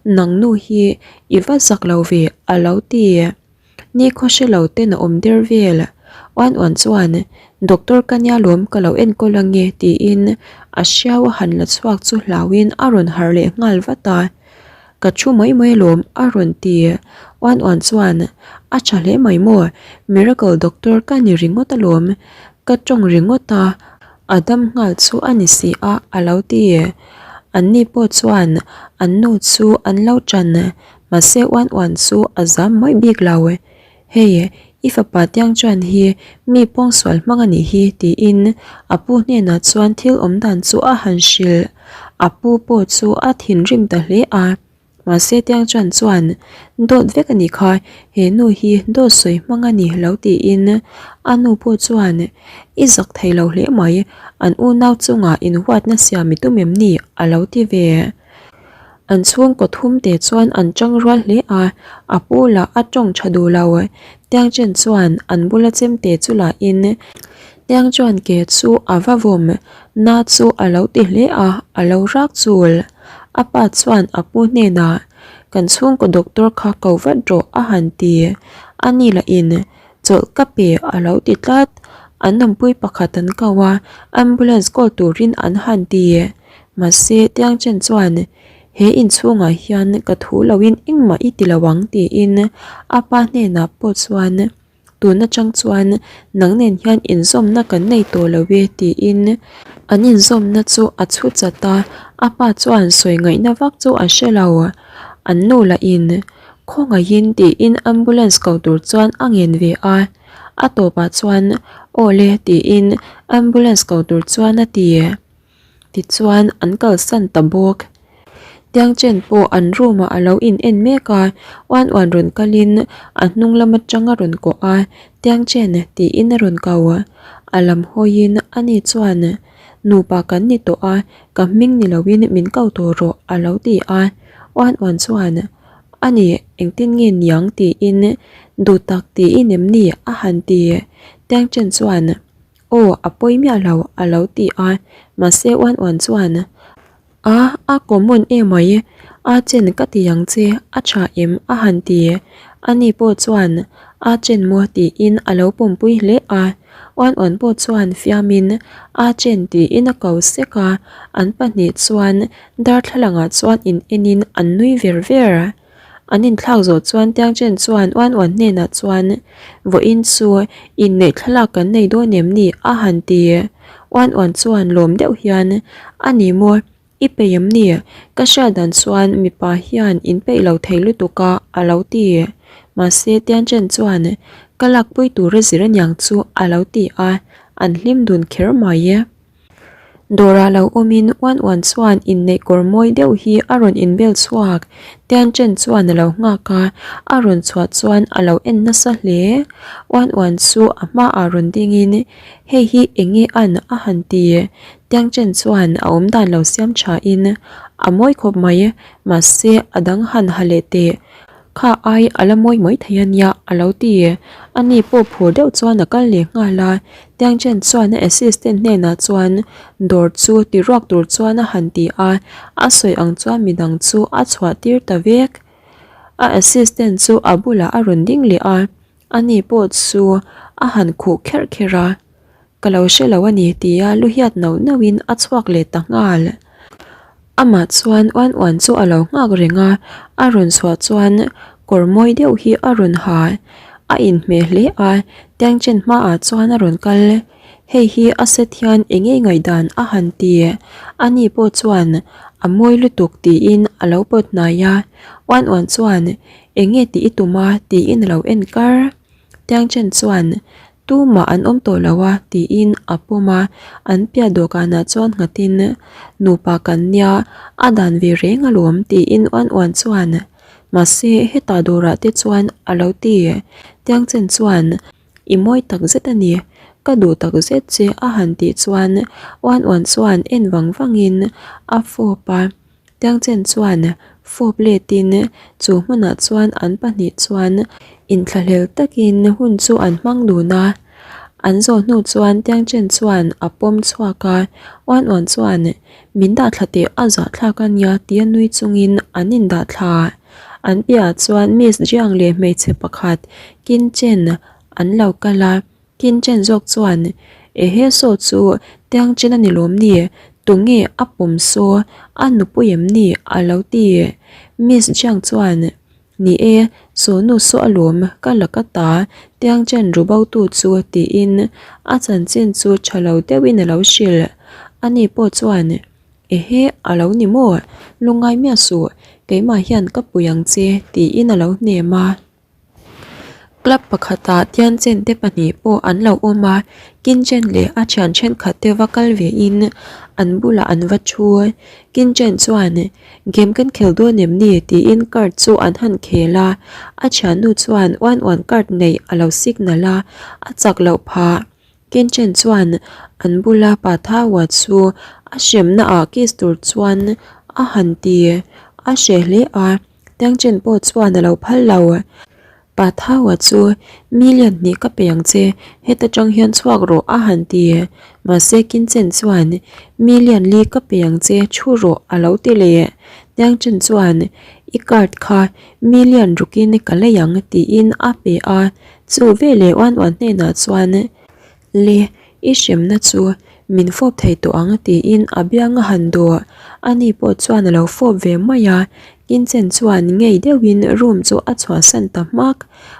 Nang nu hi i va zak lo ve a lo ti. Ni khaw hre lo ten a awm der vel. Uan uan chuan, Doctor ka nia lawm ka lo enkawl ange tiin a hriau a han la chhuak chu hlauin a rawn harh leh nghal vat a. Ka thu mai mai alawm a rawn ti. Uan uan chuan, A tha hle mai maw, miracle doctor ka ni ringawt alawm, ka tawng ringawt a, a dam nghal chu a ni si a a lo ti. Anni pawh chuan an nu chu an lo tan. Mahse uan uan chu a zam mai bik lo. Hei, i fapa Tiang Chuan hi mi pawngsual hmang a nih hi tiin a pu hnenah chuan thil awm dan chu a han hrilh. A pu pawh chu a thinrim ta hle a. Mahse Tiang Chuan chuan dawt vek a nih kha, he nu hi dawt sawi hmang a ni lo tiin a nu pawh chuan i zak thei lo hle mai, an unau chungah inhuatna siam i tum em ni a lo ti ve. An chhungkaw thum te chuan an tang rual hle a, a pu lah a tawng tha duh lo. Tiang chen chuan an bula chemte chu lah in Tiang chuan ke chu a va vawm na chu a lo ti hle a, a lo rak chul. A pa chuan a pu hnenah, Kan chhungkaw doctor kha ko vat rawh a han ti. A ni lah in chawlh ka pe a lo ti tlat. An awmpui pakhat an ko a, ambulance call turin an han ti. Mahse, Tiang Chen chuan, He inchhungah hian ka thu loin engmah i ti lo ang tiin a pa hnenah pawh chuan, Tun atang chuan nang nen hian inzawmna kan nei tawh lo e tiin an inzawmna chu a chhu chat a, a pa chuan sawi ngaihna vak chu a hre lo. An nu lahin khawngaihin tiin ambulance ko tur chuan a ngen ve a, a tawpah chuan aw le tiin ambulance ko tur chuan a ti. Tichuan an kalsan ta bawk. Tiang chen pawh an room ah a lo in en mek a, uan uan rawn kalin a hnung lam atang a rawn kawh a, Tiang chen tiin a rawn kau. A lam hawiin ani chuan nupa kan ni tawh a, ka hming ni loin min kau tawh rawh a lo ti a. Uan uan chuan ani engtin nge niang tiin duh tak tiin em ni a han ti. Tiang chen chuan. Aw, a pawi miah lo, a lo ti a, mahse uan uan chuan, A, a common emai, a chen ka ti ang che, a tha em? a han ti. Ani pawh chuan, A chen maw? tiin a lo pawmpui hle a. Uan uan pawh chuan fiamin, A chen tiin a ko sek a, an pahnih chuan darthlalangah chuan in enin an nui ver ver. An inthlak zawh chuan Tiang Chen chuan Uan Uan hnenah chuan, Vawiin chu inneih thlalak kan nei dawn em ni? a han ti. Uan Uan chuan lawm deuh hian, A ni maw? I peih em ni? Ka hriat dan chuan mipa hian in peih lo thei lutuk a, a lo ti. Mahse Tiang Chen chuan, Ka lakpui tur a zir aniang chu, a lo ti a, an hlim dun kher mai. Dawrah lo awmin uan uan chuan inneih kawr mawi deuh hi a rawn inbel chhuak. Tian Chen chuan a lo nghak a, a rawn chhuah chuan a lo en nasa hle. Uan uan chu a hmaah rawn dingin, Hei hi eng nge an? a han ti. Tiang Chen chuan a awmdan lo siam thain, A mawi khawp mai, mahse a dang han ha leh teh. Kha ai a la mawi mai thei a nia a lo ti. Ani pawh phur deuh chuan a kal leh nghal a, Tiang Chen chuan a assistant hnenah chuan dawr chu ti ruak tur chuan a han ti a, a sawi ang chuan midang chu a chhuah tir ta vek. A assistant chu a bulah a rawn ding leh a, ani pawh chu a han khuh kherh kherh a, Ka lo hre lo a ni tia lu hiat nauh nauhin a chhuak leh ta nghal. Amah chuan uan uan chu a lo nghak reng a, a rawn chhuah chuan kawr mawi deuh hi a rawn ha. A inhmeh hle a, tiang chen hmaah chuan a rawn kal. Hei hi a set hian eng nge ngaihdan a han ti. Ani pawh chuan a mawi lutuk tiin a lo pawt hnai a, uan uan chuan eng nge tih i tum a tiin a lo en kar. Tiang chen chuan Tumah an awm tawh lo a tiin a pawm a, an piah dawhkanah chuan nghatin Nupa kan nia, a dan ve reng alawm tiin uan uan chuan Mahse hetah dawrah te chuan a lo ti. Tiang chen chuan I mawi tak zet a ni, ka duh tak zet che a han tih chuan uan uan chuan en vang vangin a fawp a. Tiangchen chuan fawp letin chu hmunah chuan an pahnih chuan inthlahlel takin hun chu an hmang dun a. An zawh hnu chuan Tiangchen chuan a pawm chhuak a, uan uan chuan min dah thla teh a zah thlak a nia tia nui chungin an indah thla. An piahah chuan Miss Jiang leh hmeichhe pakhat Kinchen an lo kal a. Kin Chen zawk chuan, Ehe saw chu Tiang Chen a ni lawm ni? Tunge a pawm saw? A nupui em ni? a lo ti. Miss Jiang chuan, Ni e, saw nu saw alawm, ka la ka ta, Tiang Chen ru bo tu chu tiin a chanchin chu tha lo deuhin a lo hrilh. Ani pawh chuan, Ehe, a lo ni maw? Lungngai miah suh, keimah hian ka pui ang che tiin a lo hnem a. Club pakhatah Tianchen te pahnih pawh an lo awm a, Kinchen leh a thian thenkhat te va kal ve in an bulah an va thu. Kinchen chuan game kan khel dawn em ni tiin card chu an han khel a, a thiannu chuan uan uan card neih a lo signal a, a chak loh phah. Kinchen chuan an bula pa Thaua chu a hremna ah kiss tur chuan a han ti a hreh hle a. Tiangchen pawh chuan a lo phal lo. Pa Thaua chu million hnih ka pe ang che, heta tang hian chhuak rawh a han ti. Mahse Kinchen chuan million li ka pe ang che thu rawh a lo ti leh. Tiangchen chuan i card kha million rukin ka lei ang tiin a pe a. Chu veleh uan uan hnenah chuan Le, i hremna chu min fawp thei tawh ang tiin a biang a han dawh. Ani pawh chuan a lo fawp ve mai a, Kinchen chuan ngei deuhin room chu a chhuahsan ta hmak.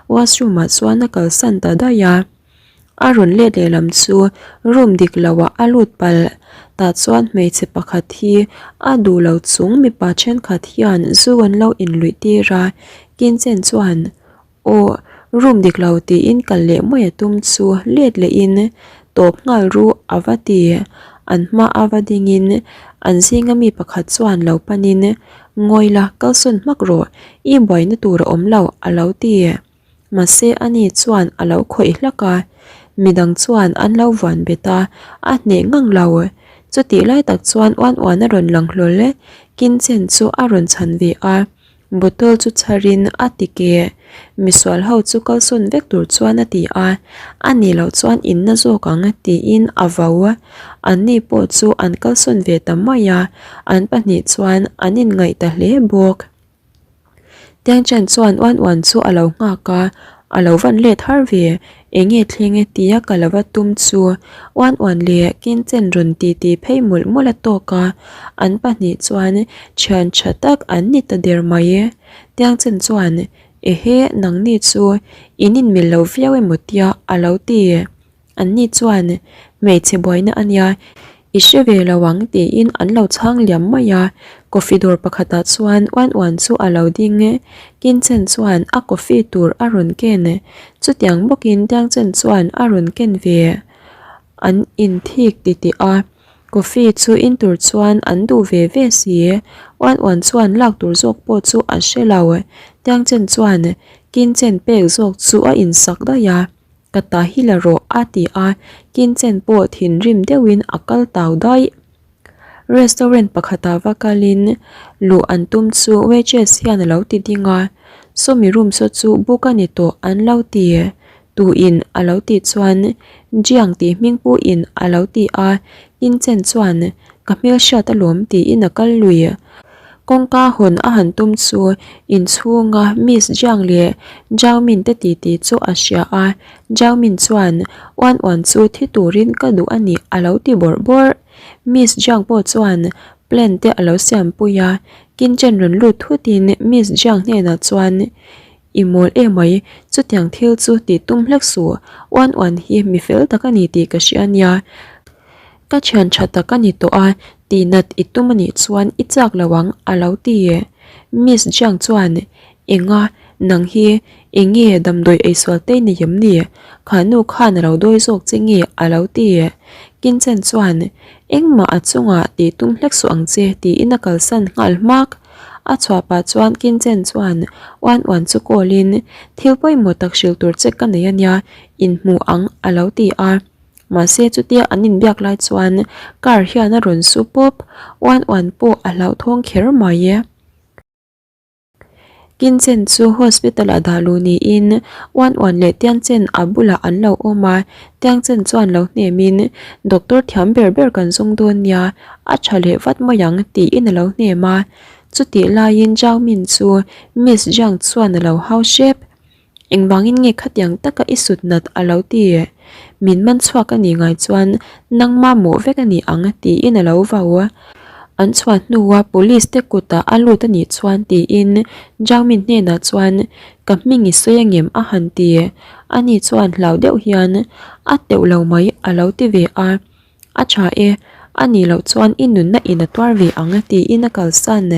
Washroom ah chuan a kalsan ta daih a. A rawn let lehlam chu room dik loah a lut palh. Tah chuan hmeichhe pakhat hi a duh lo chung mipa thenkhat hian zu an lo inluih tir a, Kinchen chuan Aw, room dik lo tiin kal leh mai a tum chu let lehin tawp nghal ru a va ti. An hma a va dingin an zinga mi pakhat chuan lo panin Ngawi la, kalsawn hmak rawh, i buaina tur a awm lo a lo ti. Mahse ani chuan a lo khawih hlak a, midang chuan an lo vuan bet a, a hneh ngang lo. Chutih lai tak chuan uan uan a rawn lang hlawl e, Kinchen chu a rawn chhan ve a. Bottle chu chharin a ti ke. Misual ho chu kalsawn vek tur chuan a ti a, a nih loh chuan in na zawk ang tiin a vau a. Anni pawh chu an kalsawn ve ta mai a, an pahnih chuan an inngaih ta hle bawk. Tiangchen chuan uan uan chu a lo nghak a, A lo van let har ve, enge thleng e tia ka lo va tum chu uan uan leh kin chen rawn ti ti phei mawlh mawlh a tawk a, an pahnih chuan thian tha tak an ni ta der mai e. Tiang chen chuan ehe nangni chu in inmil lo viau emaw tia a lo ti. Anni chuan, Hmeichhe buaina a nia, i hre ve lo ang tiin an lo chhang liam mai a. Coffee dawr pakhatah chuan uan uan chu a lo ding e. Kinchen chuan a coffee tur a rawn ken. Chutiang bawkin Tiangchen chuan a rawn ken ve. An inthik titih a. Coffee chu in tur chuan an duh ve ve si. Uan uan chuan lak tur zawk pawh chu a hre lo. Tiang chen chuan kin chen pek zawk chu a insak daih a. Ka ta hi la rawh a ti a, kin chen pawh thinrim deuhin a kal tau daih. Restaurant pakhatah va kalin luh an tum chu waitress hian a lo ti ding a, sawmi room saw chu book a ni tawh an lo ti tuin a lo tih chuan Jiang tih hming puin a lo ti a, Kinchen chuan ka hmelhriat alawm tiin a kal lui. Kawngka hawn a han tum chu inchhunga Miss Jiang leh Zhao Min te titi chu a hria a, Zhao Min chuan uan uan chu thi turin ka duh a ni a lo ti bawrh bawrh. Miss Jiang pawh chuan plan te a lo siam pui a, Kinchen rawn lut thutin Miss Jiang hnenah chuan I mawl emai, chutiang thil chu tih tum hlek suh, uan uan hi mi fel tak a ni tih ka hria nia. Ka thian tha tak a ni tawh a, tihnat i tum a nih chuan i chak lo ang a lo ti. Miss Jiang chuan, Enga, nang hi eng nge damdawi eisual te nei em ni? Kha nu khan a lo dawi zawk che nge a lo ti. Kinchen chuan, Engmah a chungah tih tum hlek suh ang che tiin a kalsan nghal hmak. A chhuah pah chuan Kinchen chuan uan uan chu call in, Thil pawimawh tak hrilh tur che ka nei a nia, inhmu ang a lo ti a. Mahse chutia an inbiak lai chuan car hian a rawn su pawp, uan uan pawh a hlauhthawng kher mai. Kinchen chu hospital ah dah luh niin uan uan leh Tiangchen a bulah an lo awm a, Tiangchen chuan lo hnemin doctor thiam ber ber kan zawng dawn nia, a tha leh vat mai ang tiin a lo hnem a. Chutih laiin Zhao Min chu Miss Zhang chuan a lo hau hrep. Engvangin nge khatiang taka i sut nat a lo ti? Min man chhuak a nih ngai chuan nangma mawh vek a ni ang tiin a lo vau. An chhuah hnua police te kutah a lut a nih chuan tiin Jangmin hnenah chuan ka hming i sawi angem a han ti. Ani chuan hlau deuh hian a teuh lo mai a lo ti ve a. A tha e, a nih loh chuan i nunna in a tuar ve ang tiin a kalsan.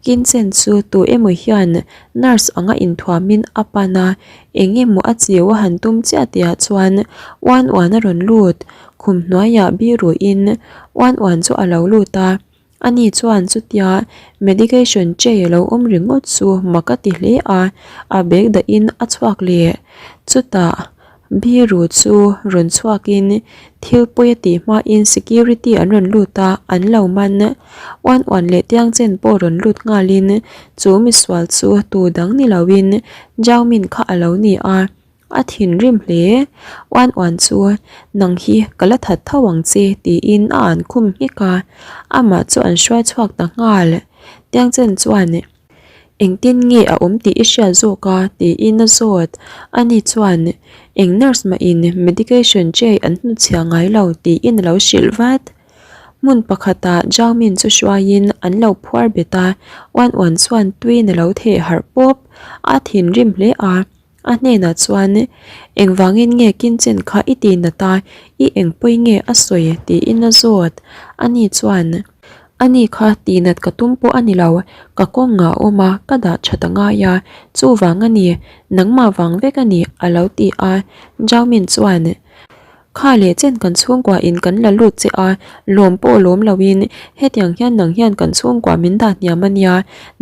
Kinchen chu tu emaw hian nurse anga inthuamin a pan a, eng emaw a chiu a han tum chiah tihah chuan uan uan a rawn lut. Khum hnuaiah biruin uan uan chu a lo lut a. Ani chuan chutia medication tray a lo awm ringawt chu mak a ti hle a, a bag dahin a chhuak leh. Chutah biru chu rawn chhuakin thil pawi a tih hmain security an rawn lut a, an lo man. Uan uan leh tiang chen pawh rawn lut nghalin chu misual chu tu dang ni loin Jaumin kha a lo ni a. A thinrim hle. Uan uan chu, Nang hi ka la that tho ang che, tiin a an khum nghek a. Amah chu an hruai chhuak ta nghal. Tiangchen chuan, Engtin nge a awm tih i hriat zawk a? tiin a zawt. Ani chuan, Eng nurse mahin medication tray an hnutchhiah ngai lo, tiin a lo hrilh vat. Hmun pakhatah Zhao-min chu hruaiin an lo phuar bet a, Uan uan chuan tuiin a lo theh harh pawp. A thinrim hle a. A hnenah chuan, Engvangin nge Kinchen kha i ti nat a, i engpawi nge a sawi? tiin a zawt. Ani chuan, Ani kha ti nat ka tum pawh a ni lo, ka kawng a awm a, ka dah that a ngai a, chuvang a ni, nangmah vang vek a ni, a lo ti a. Zhao-min chuan, Kha leh chen kan chhungkua in kan la lut che a, lawm pawh lawm lo in hetiang hian nang hian kan chhungkua min dah hniam a nia,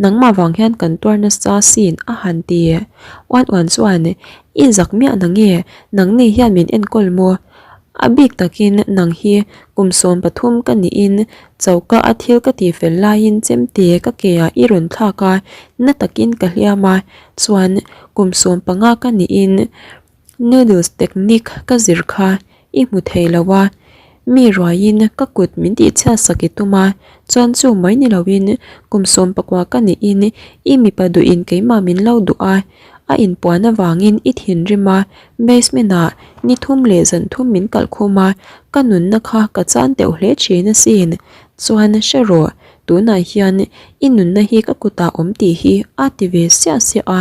nangmah vang hian kan tuar nasa sin a han ti. Uan uan chuan, I zak miah na nge, nangni hian min enkawl maw? A bik takin nang hi kum 13 ka niin choka a thil ka tih fel laiin chemte ka ke ah i rawn thlak a, na takin ka hliam a, chuan kum 15 ka niin Noodles technique ka zir kha i hmu thei lo a, mi ruaiin ka kut min tihchhiat sak i tum a, chuan chu mai ni loin kum 19 ka niin i mipa duhin keimah min lo duh a, a inpuan avangin i thinrim a, basement ah ni thum leh zan thum min kalh khum a, ka nunna kha ka chan teuh hle thin asin, chuan hre rawh tunah hian i nunna hi ka kutah awm tih hi a ti ve siah siah a.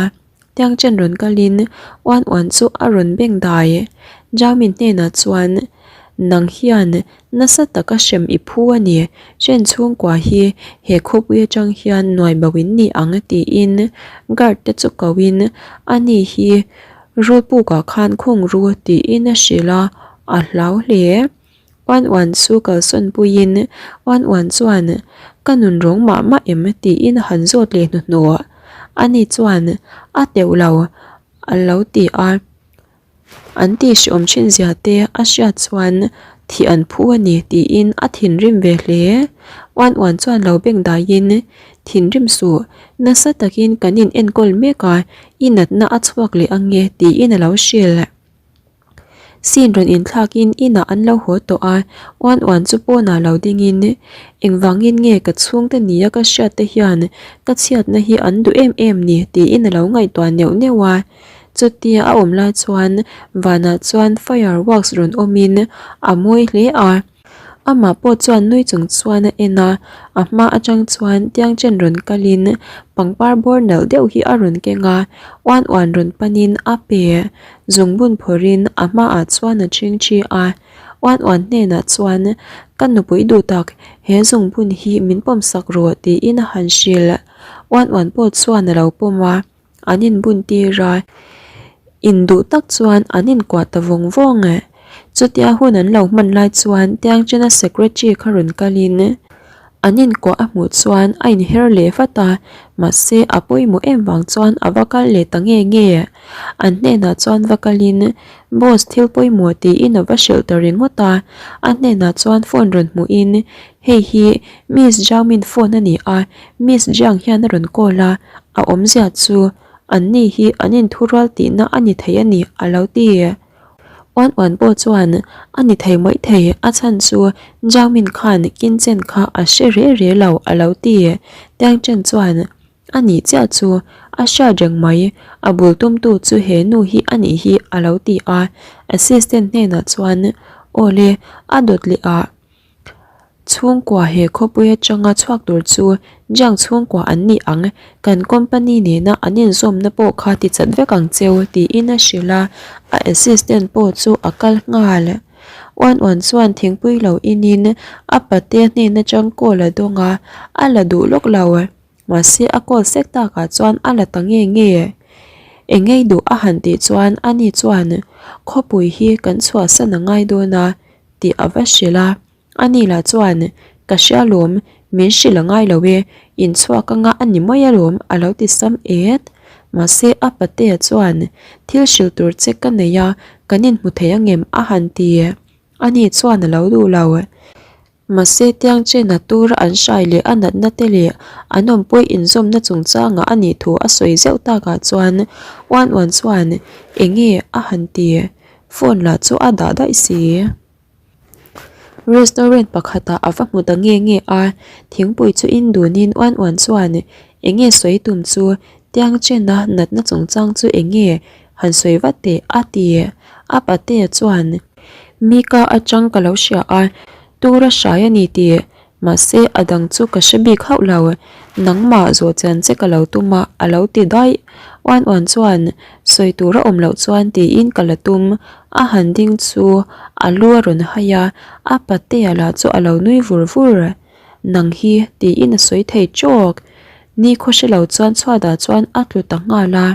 Tiang chen rawn kalin uan uan chu a rawn beng dai. Jaumin hnenah chuan, Nang hian nasa taka hrem i phu a ni, hren chhungkua hi he khawpui atang hian nuai bo in ni ang tiin guard te chu koin ani hi rulpukah khan khung ru tiin a hrilh a, a hlau hle. Uan Uan chu kalsawn puiin Uan Uan chuan, Ka nun rawng mah mah em? tiin a han zawt leh hnuhnawh. Ani chuan, A teuh lo, a lo ti a. An tihhreawm thin zia te a hriat chuan thih an phu a ni tiin a thinrim ve hle. Uan Uan chuan lo beng daiin, Thinrim suh, nasa takin kan in enkawl mek a, i natna a chhuak leh ange tiin a lo hrilh. Scene rawn inthlakin inah an lo haw tawh a, uan uan chu pawnah lo dingin engvangin nge ka chhungte nia ka hriat te hian ka chhiatna hi an duh em em ni tiin a lo ngaihtuah neuh neuh a. Chutia a awm lai chuan vanah chuan fireworks rawn awmin a mawi hle a. Amah pawh chuan nui chung chuan a en a, a hma atang chuan tiang chen rawn kalin pangpar bawr nalh deuh hi a rawn keng a, uan uan rawn panin a pe zungbun phawrhin a hmaah chuan a ching thi a, uan uan hnenah chuan ka nupui duh tak he zungbun hi min pawm sak rawh tiin a han hrilh, uan uan pawh chuan a lo pawm a. An inbun tir a, induh tak chuan an inkuah ta vawng vawng e. Chutia hun an lo hman lai chuan Tiangchena secretary kha rawn kalin an inkuah a hmuh chuan a inher leh vat a, mahse a pawimawh em vang chuan a va kal leh ta nge nge. An hnenah chuan va kalin Boss thil pawimawh tiin a va hrilh ta ringawt a, a hnenah chuan phone rawn hmuhin hei hi Miss Zhao-min phone a ni a, Miss Jiang hian a rawn call a, A awmzia chu anni hi an inthurual tihna a ni thei a ni, a lo ti. Uan uan pawh chuan a ni thei mawih thei, a chhan chu Zhao Min khan Kinchen kha a hre re re lo, a lo ti. Tiang Chen chuan a nih chiah chu a hriat reng mai, a bul tumtu chu he nu hi a nih hi, a lo ti a. Assistant hnenah chuan, Aw le, a dawt leh ah. Chhungkua he khawpui atanga chhuak tur chu Jiang chhungkua an ni ang, kan company nena an inzawmna pawh kha ti chat vek ang cheu tiin a hrilh a, a assistant pawh chu a kal nghal. Uan uan chuan thingpui lo inin a pate hnen atang call a dawng a, a la duh lawk lo. Mahse a call sek takah chuan a la ta nge nge. Eng ngei duh a han tih chuan ani chuan khawpui hi kan chhuahsan a ngai dawn a, tih a va hrilh a, ani lah chuan ka hria lawm min hrilh a ngai lo e, inchhuak anga a ni mai alawm a lo ti sam et. Mahse a patea chuan thil hrilh tur che ka nei a, kan inhmu thei angem a han ti. Ani chuan a lo duh lo. Mahse tiang chena tura an hrai leh a natna te leh an awmpui inzawmna chungchangah a nih thu a sawi zeuh takah chuan uan uan chuan enge a han ti. Phone lah chu a dah daih si. Restaurant pakhatah a va hmu ta nge nge a, thingpui chu in dunin uan uan chuan enge sawi tum chu tiang chena natna chungchang chu enge han sawi vat teh a ti. A patea chuan Mika atang ka lo hria a, tura hrai a ni tih mahse a dang chu ka hre bik hauh lo, nangmah zawh chian che ka lo tum a a lo ti daih. Uan uan chuan sawi tur a awm loh chuan tiin ka la tum, a han ding chu a lu a rawn hai a, a patea lah chu a lo nui vur vur. Nang hi tiin a sawi thei tawk. Nikhaw hre lo chuan chhuatah chuan a tlu ta nghal a.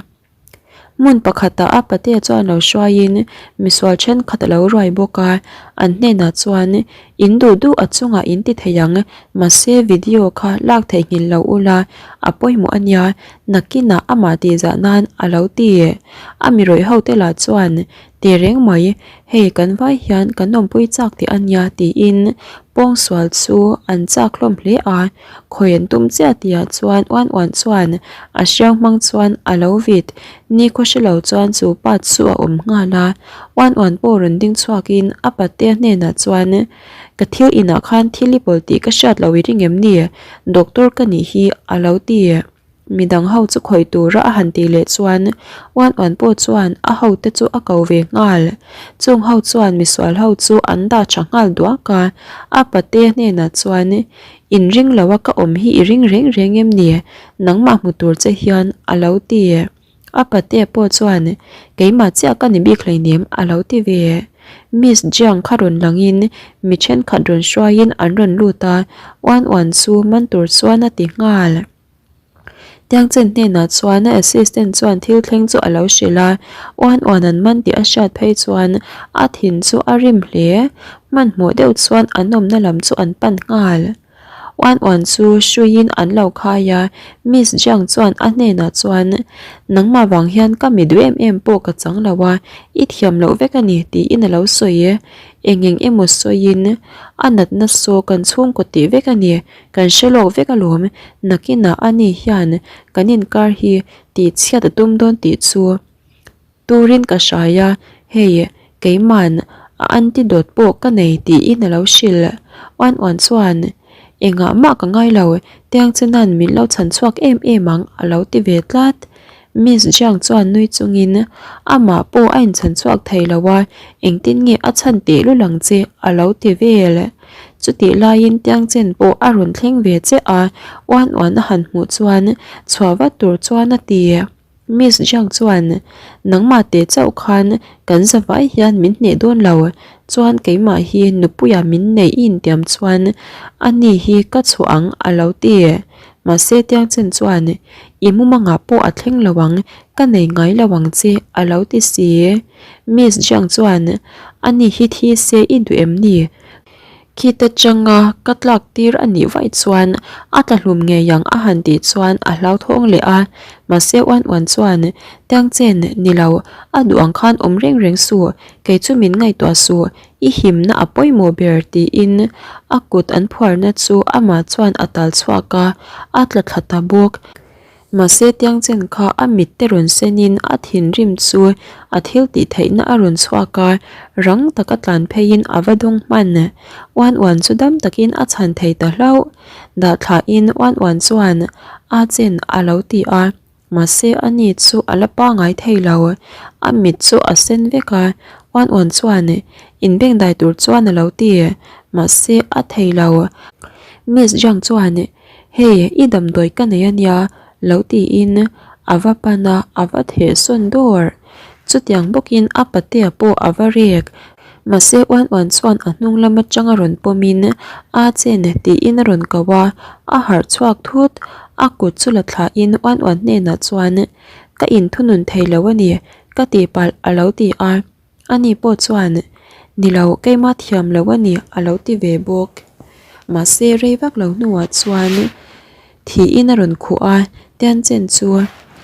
Hmun pakhatah a patea chuan lo hruaiin misual thenkhat a lo ruai bawk a, an hnenah chuan in duh duh a chungah in ti thei ang, mahse video kha lak theihnghilh lo ula a pawimawh a nia, nakinah amah tihzah nan a lo ti. A mi rawih ho te lah chuan Ti reng mai, hei kan vai hian kan awmpui chak teh a nia tiin pawngsual chu an chak hlawm hle a, khawi an tum chiah tihah chuan uan uan chuan a hriau hmang chuan a lo vit, nikhaw hre lo chuan chu pa chu a awm nghal a, uan uan pawh rawn ding chhuakin a patea hnenah chuan ka thil inah khan thil i pawl tih ka hriat loh i ring em ni, doctor ka nih hi a lo ti. Midang ho chu khawih tura a han tih leh chuan uan uan pawh chuan a hote chu a ko ve nghal. Chung ho chuan misual ho chu an dah tha nghal duak a, a pate hnenah chuan In ring lo a ka awm hi i ring reng reng em ni? Nangmah hmu tur che hian a lo ti. A pate pawh chuan Keimah chiah ka ni bik hleinem a lo ti ve. Miss Jiang kha rawn langin mi thenkhat rawn hruaiin an rawn lut a, uan uan chu man tur chuan a ti nghal. Tiangchen hnenah chuan a assistant chuan thil thleng chu a lo hrilh a, uan uan an man tih a hriat phei chuan a thin chu a rim hle. Hmanhmawh deuh chuan an awmna lam chu an pan nghal. Uan uan chu hruiin an lo khai a, Miss Jiang chuan a hnenah chuan, Nangmah vang hian ka mi duh em em pawh ka chang lo a, i thiam loh vek a ni tiin a lo sawi e. Eng eng emaw sawiin a natna saw kan chhungkaw tih vek a ni. Kan hre lawk vek alawm, nakinah ani hian kan inkar hi tih chhiat a tum dawn tih chu turin ka hrai a, hei keima'n a antidote pawh ka nei tiin a lo hrilh. Uan uan chuan, Engah mah ka ngai lo, tiang chena'n min lo chhan chhuak em em ang a lo ti ve tlat. Miss Jiang chuan nui chungin, Amah pawh a inchhan chhuak thei lo a, engtin nge a chhan teh lul ang che a lo ti vel. Chutih laiin Tiangchen pawh a rawn thleng ve che a, uan uan a han hmuh chuan chhuah vat tur chuan a ti. Miss Jiang chuan, Nangmah teh chauh khan kan zavai hian min hneh dawn lo, chuan keimah hi nupuia min neih i intiam chuan ani hi ka chhuah ang a lo ti. Mahse Tiangchen chuan, I mumangah pawh a thleng lo ang, ka nei ngai lo ang che a lo ti si. Miss Jiang chuan, Ani hi thi se i duh em ni? Khita changa ka tlak tir a nih vaih chuan a tla hlum ngei ang a han tih chuan a hlauthawng leh a. Mahse Uan Uan chuan, Tiangchen, ni lo, a duh ang khan awm reng reng suh, kei chu min ngaihtuah suh, i himna a pawimawh ber tiin a kut an phuarna chu amah chuan a tal chhuak a, a tla thla ta bawk. Mahse Tiangchen kha a mit te rawn senin a thinrim chu a thil tih theihna a rawn chhuak a, rang taka tlan pheiin a va dawng hman. Uan uan chu dam takin a chhan thei ta hlauh. Dah thlahin uan uan chuan a chen a lo ti a, mahse ani chu a la pangai thei lo. A mit chu a sen vek a, uan uan chuan inbengdai tur chuan a lo ti, mahse a thei lo. Miss Zhang chuan Hei, i damdawi ka nei a nia, lo tiin a va pan a, a va theh sawn dawr. Chutiang bawkin a patea pawh a va rek. Mahse uan uan chuan a hnung lam atanga rawn pawmin a chen tiin a rawn ko a, a harh chhuak thut. A kut chu la thlahin uan uan hnenah chuan, Ka inthunun thei lo a ni, ka tihpalh a lo ti a. Ani pawh chuan, Ni lo, keimah thiam lo a ni, a lo ti ve bawk. Mahse, rei vak lo hnuah chuan thiin a rawn khuh a, Tianchen chu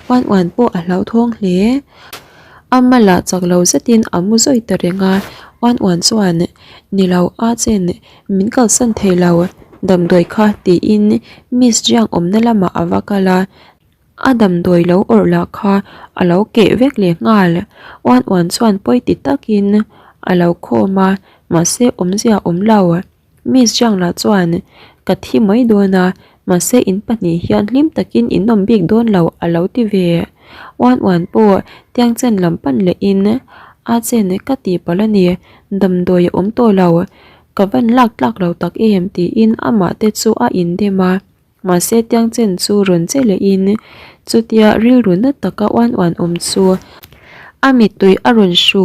uan uan pawh a hlauthawng hle. A mala chak lo zetin a mu zawi ta reng a, uan uan chuan, Ni lo, a chen, min kalsan thei lo, damdawi kha, tiin Miss Jiang awmna lamah a va kal a. A damdawi lo awrh lah kha a lo keh vek leh nghal. Uan uan chuan pawi ti takin a lo khawm a, mahse awmzia a awm lo. Miss Jiang lah chuan, Ka thi mai dawn a, mahse in pahnih hian hlim takin in awm bik dawn lo a lo ti ve. Uan uan pawh Tiangchen lam pan lehin a chen ka tih palh a ni, damdawi a awm tawh lo. Ka van lak tlak lo tak em tiin amah te chu a indem a. Mahse Tiangchen chu rawn che lehin chutia rilru na taka uan uan awm chu a mittui a rawn hru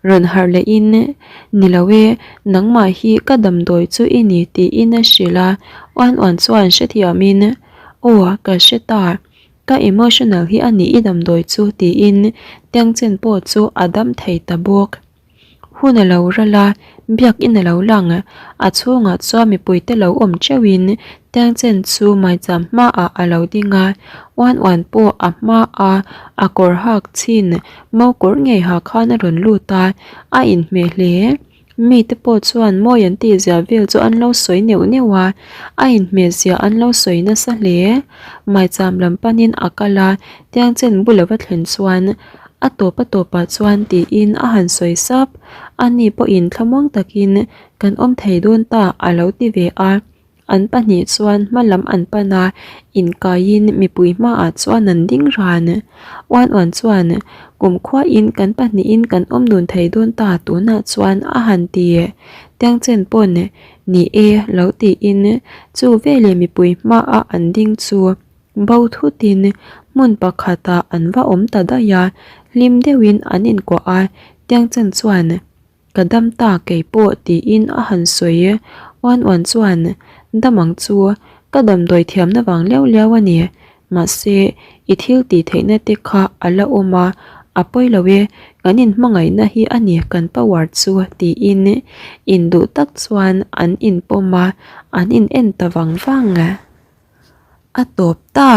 rawn harh lehin Ni lo e, nangmah hi ka damdawi chu i ni tiin a hrilh a, uan uan chuan hrethiamin Aw ka hre ta, ka emotional hi a ni i damdawi chu tiin Tiangchen pawh chu a dam thei ta bawk. Hun a lo ral a, biakin a lo lang. A chhungah chuan mipuite lo awm teuhin Tiangchen chu maicham hmaah a lo ding a, uan uan pawh a hmaa a kawr hak chhin mo kawr ngei ha khan a rawn lut a, a inhmeh hle. Mite pawh chuan mawi an tihzia vel chu an lo sawi neuh neuh a, a inhmeh zia an lo sawi nasa hle. Maicham lam panin a kal a, Tiangchen bula va thlen chuan A tawp a tawpah chuan tiin a han sawi sap, ani pawhin thlamuang takin kan awm thei dawn ta a lo ti ve a. An pahnih chuan hma lam an pan a, inkaiin mipui hmaah chuan an ding ran. Uan uan chuan kumkhuain kan pahnihin kan awm dun thei dawn ta tunah chuan a han ti. Tiangchen pawn ni e lo tiin chu veleh mipui hmaah an ding chu. Bo thutin hmun pakhatah an va awm ta daih a, hlim deuhin an inkuah a, Tiangchen chuan, Ka dam ta kei pawh tiin a han sawi. Uan uan chuan, Dam ang chu, ka damdawi thiamna vang liau liau a ni. Mahse, i thil tih theihna te kha a la awm a, a pawi lo e, kan inhmangaihna hi a ni kan power chu tiin induh tak chuan an inpawm a, an in en ta vang vang. A tawp ta.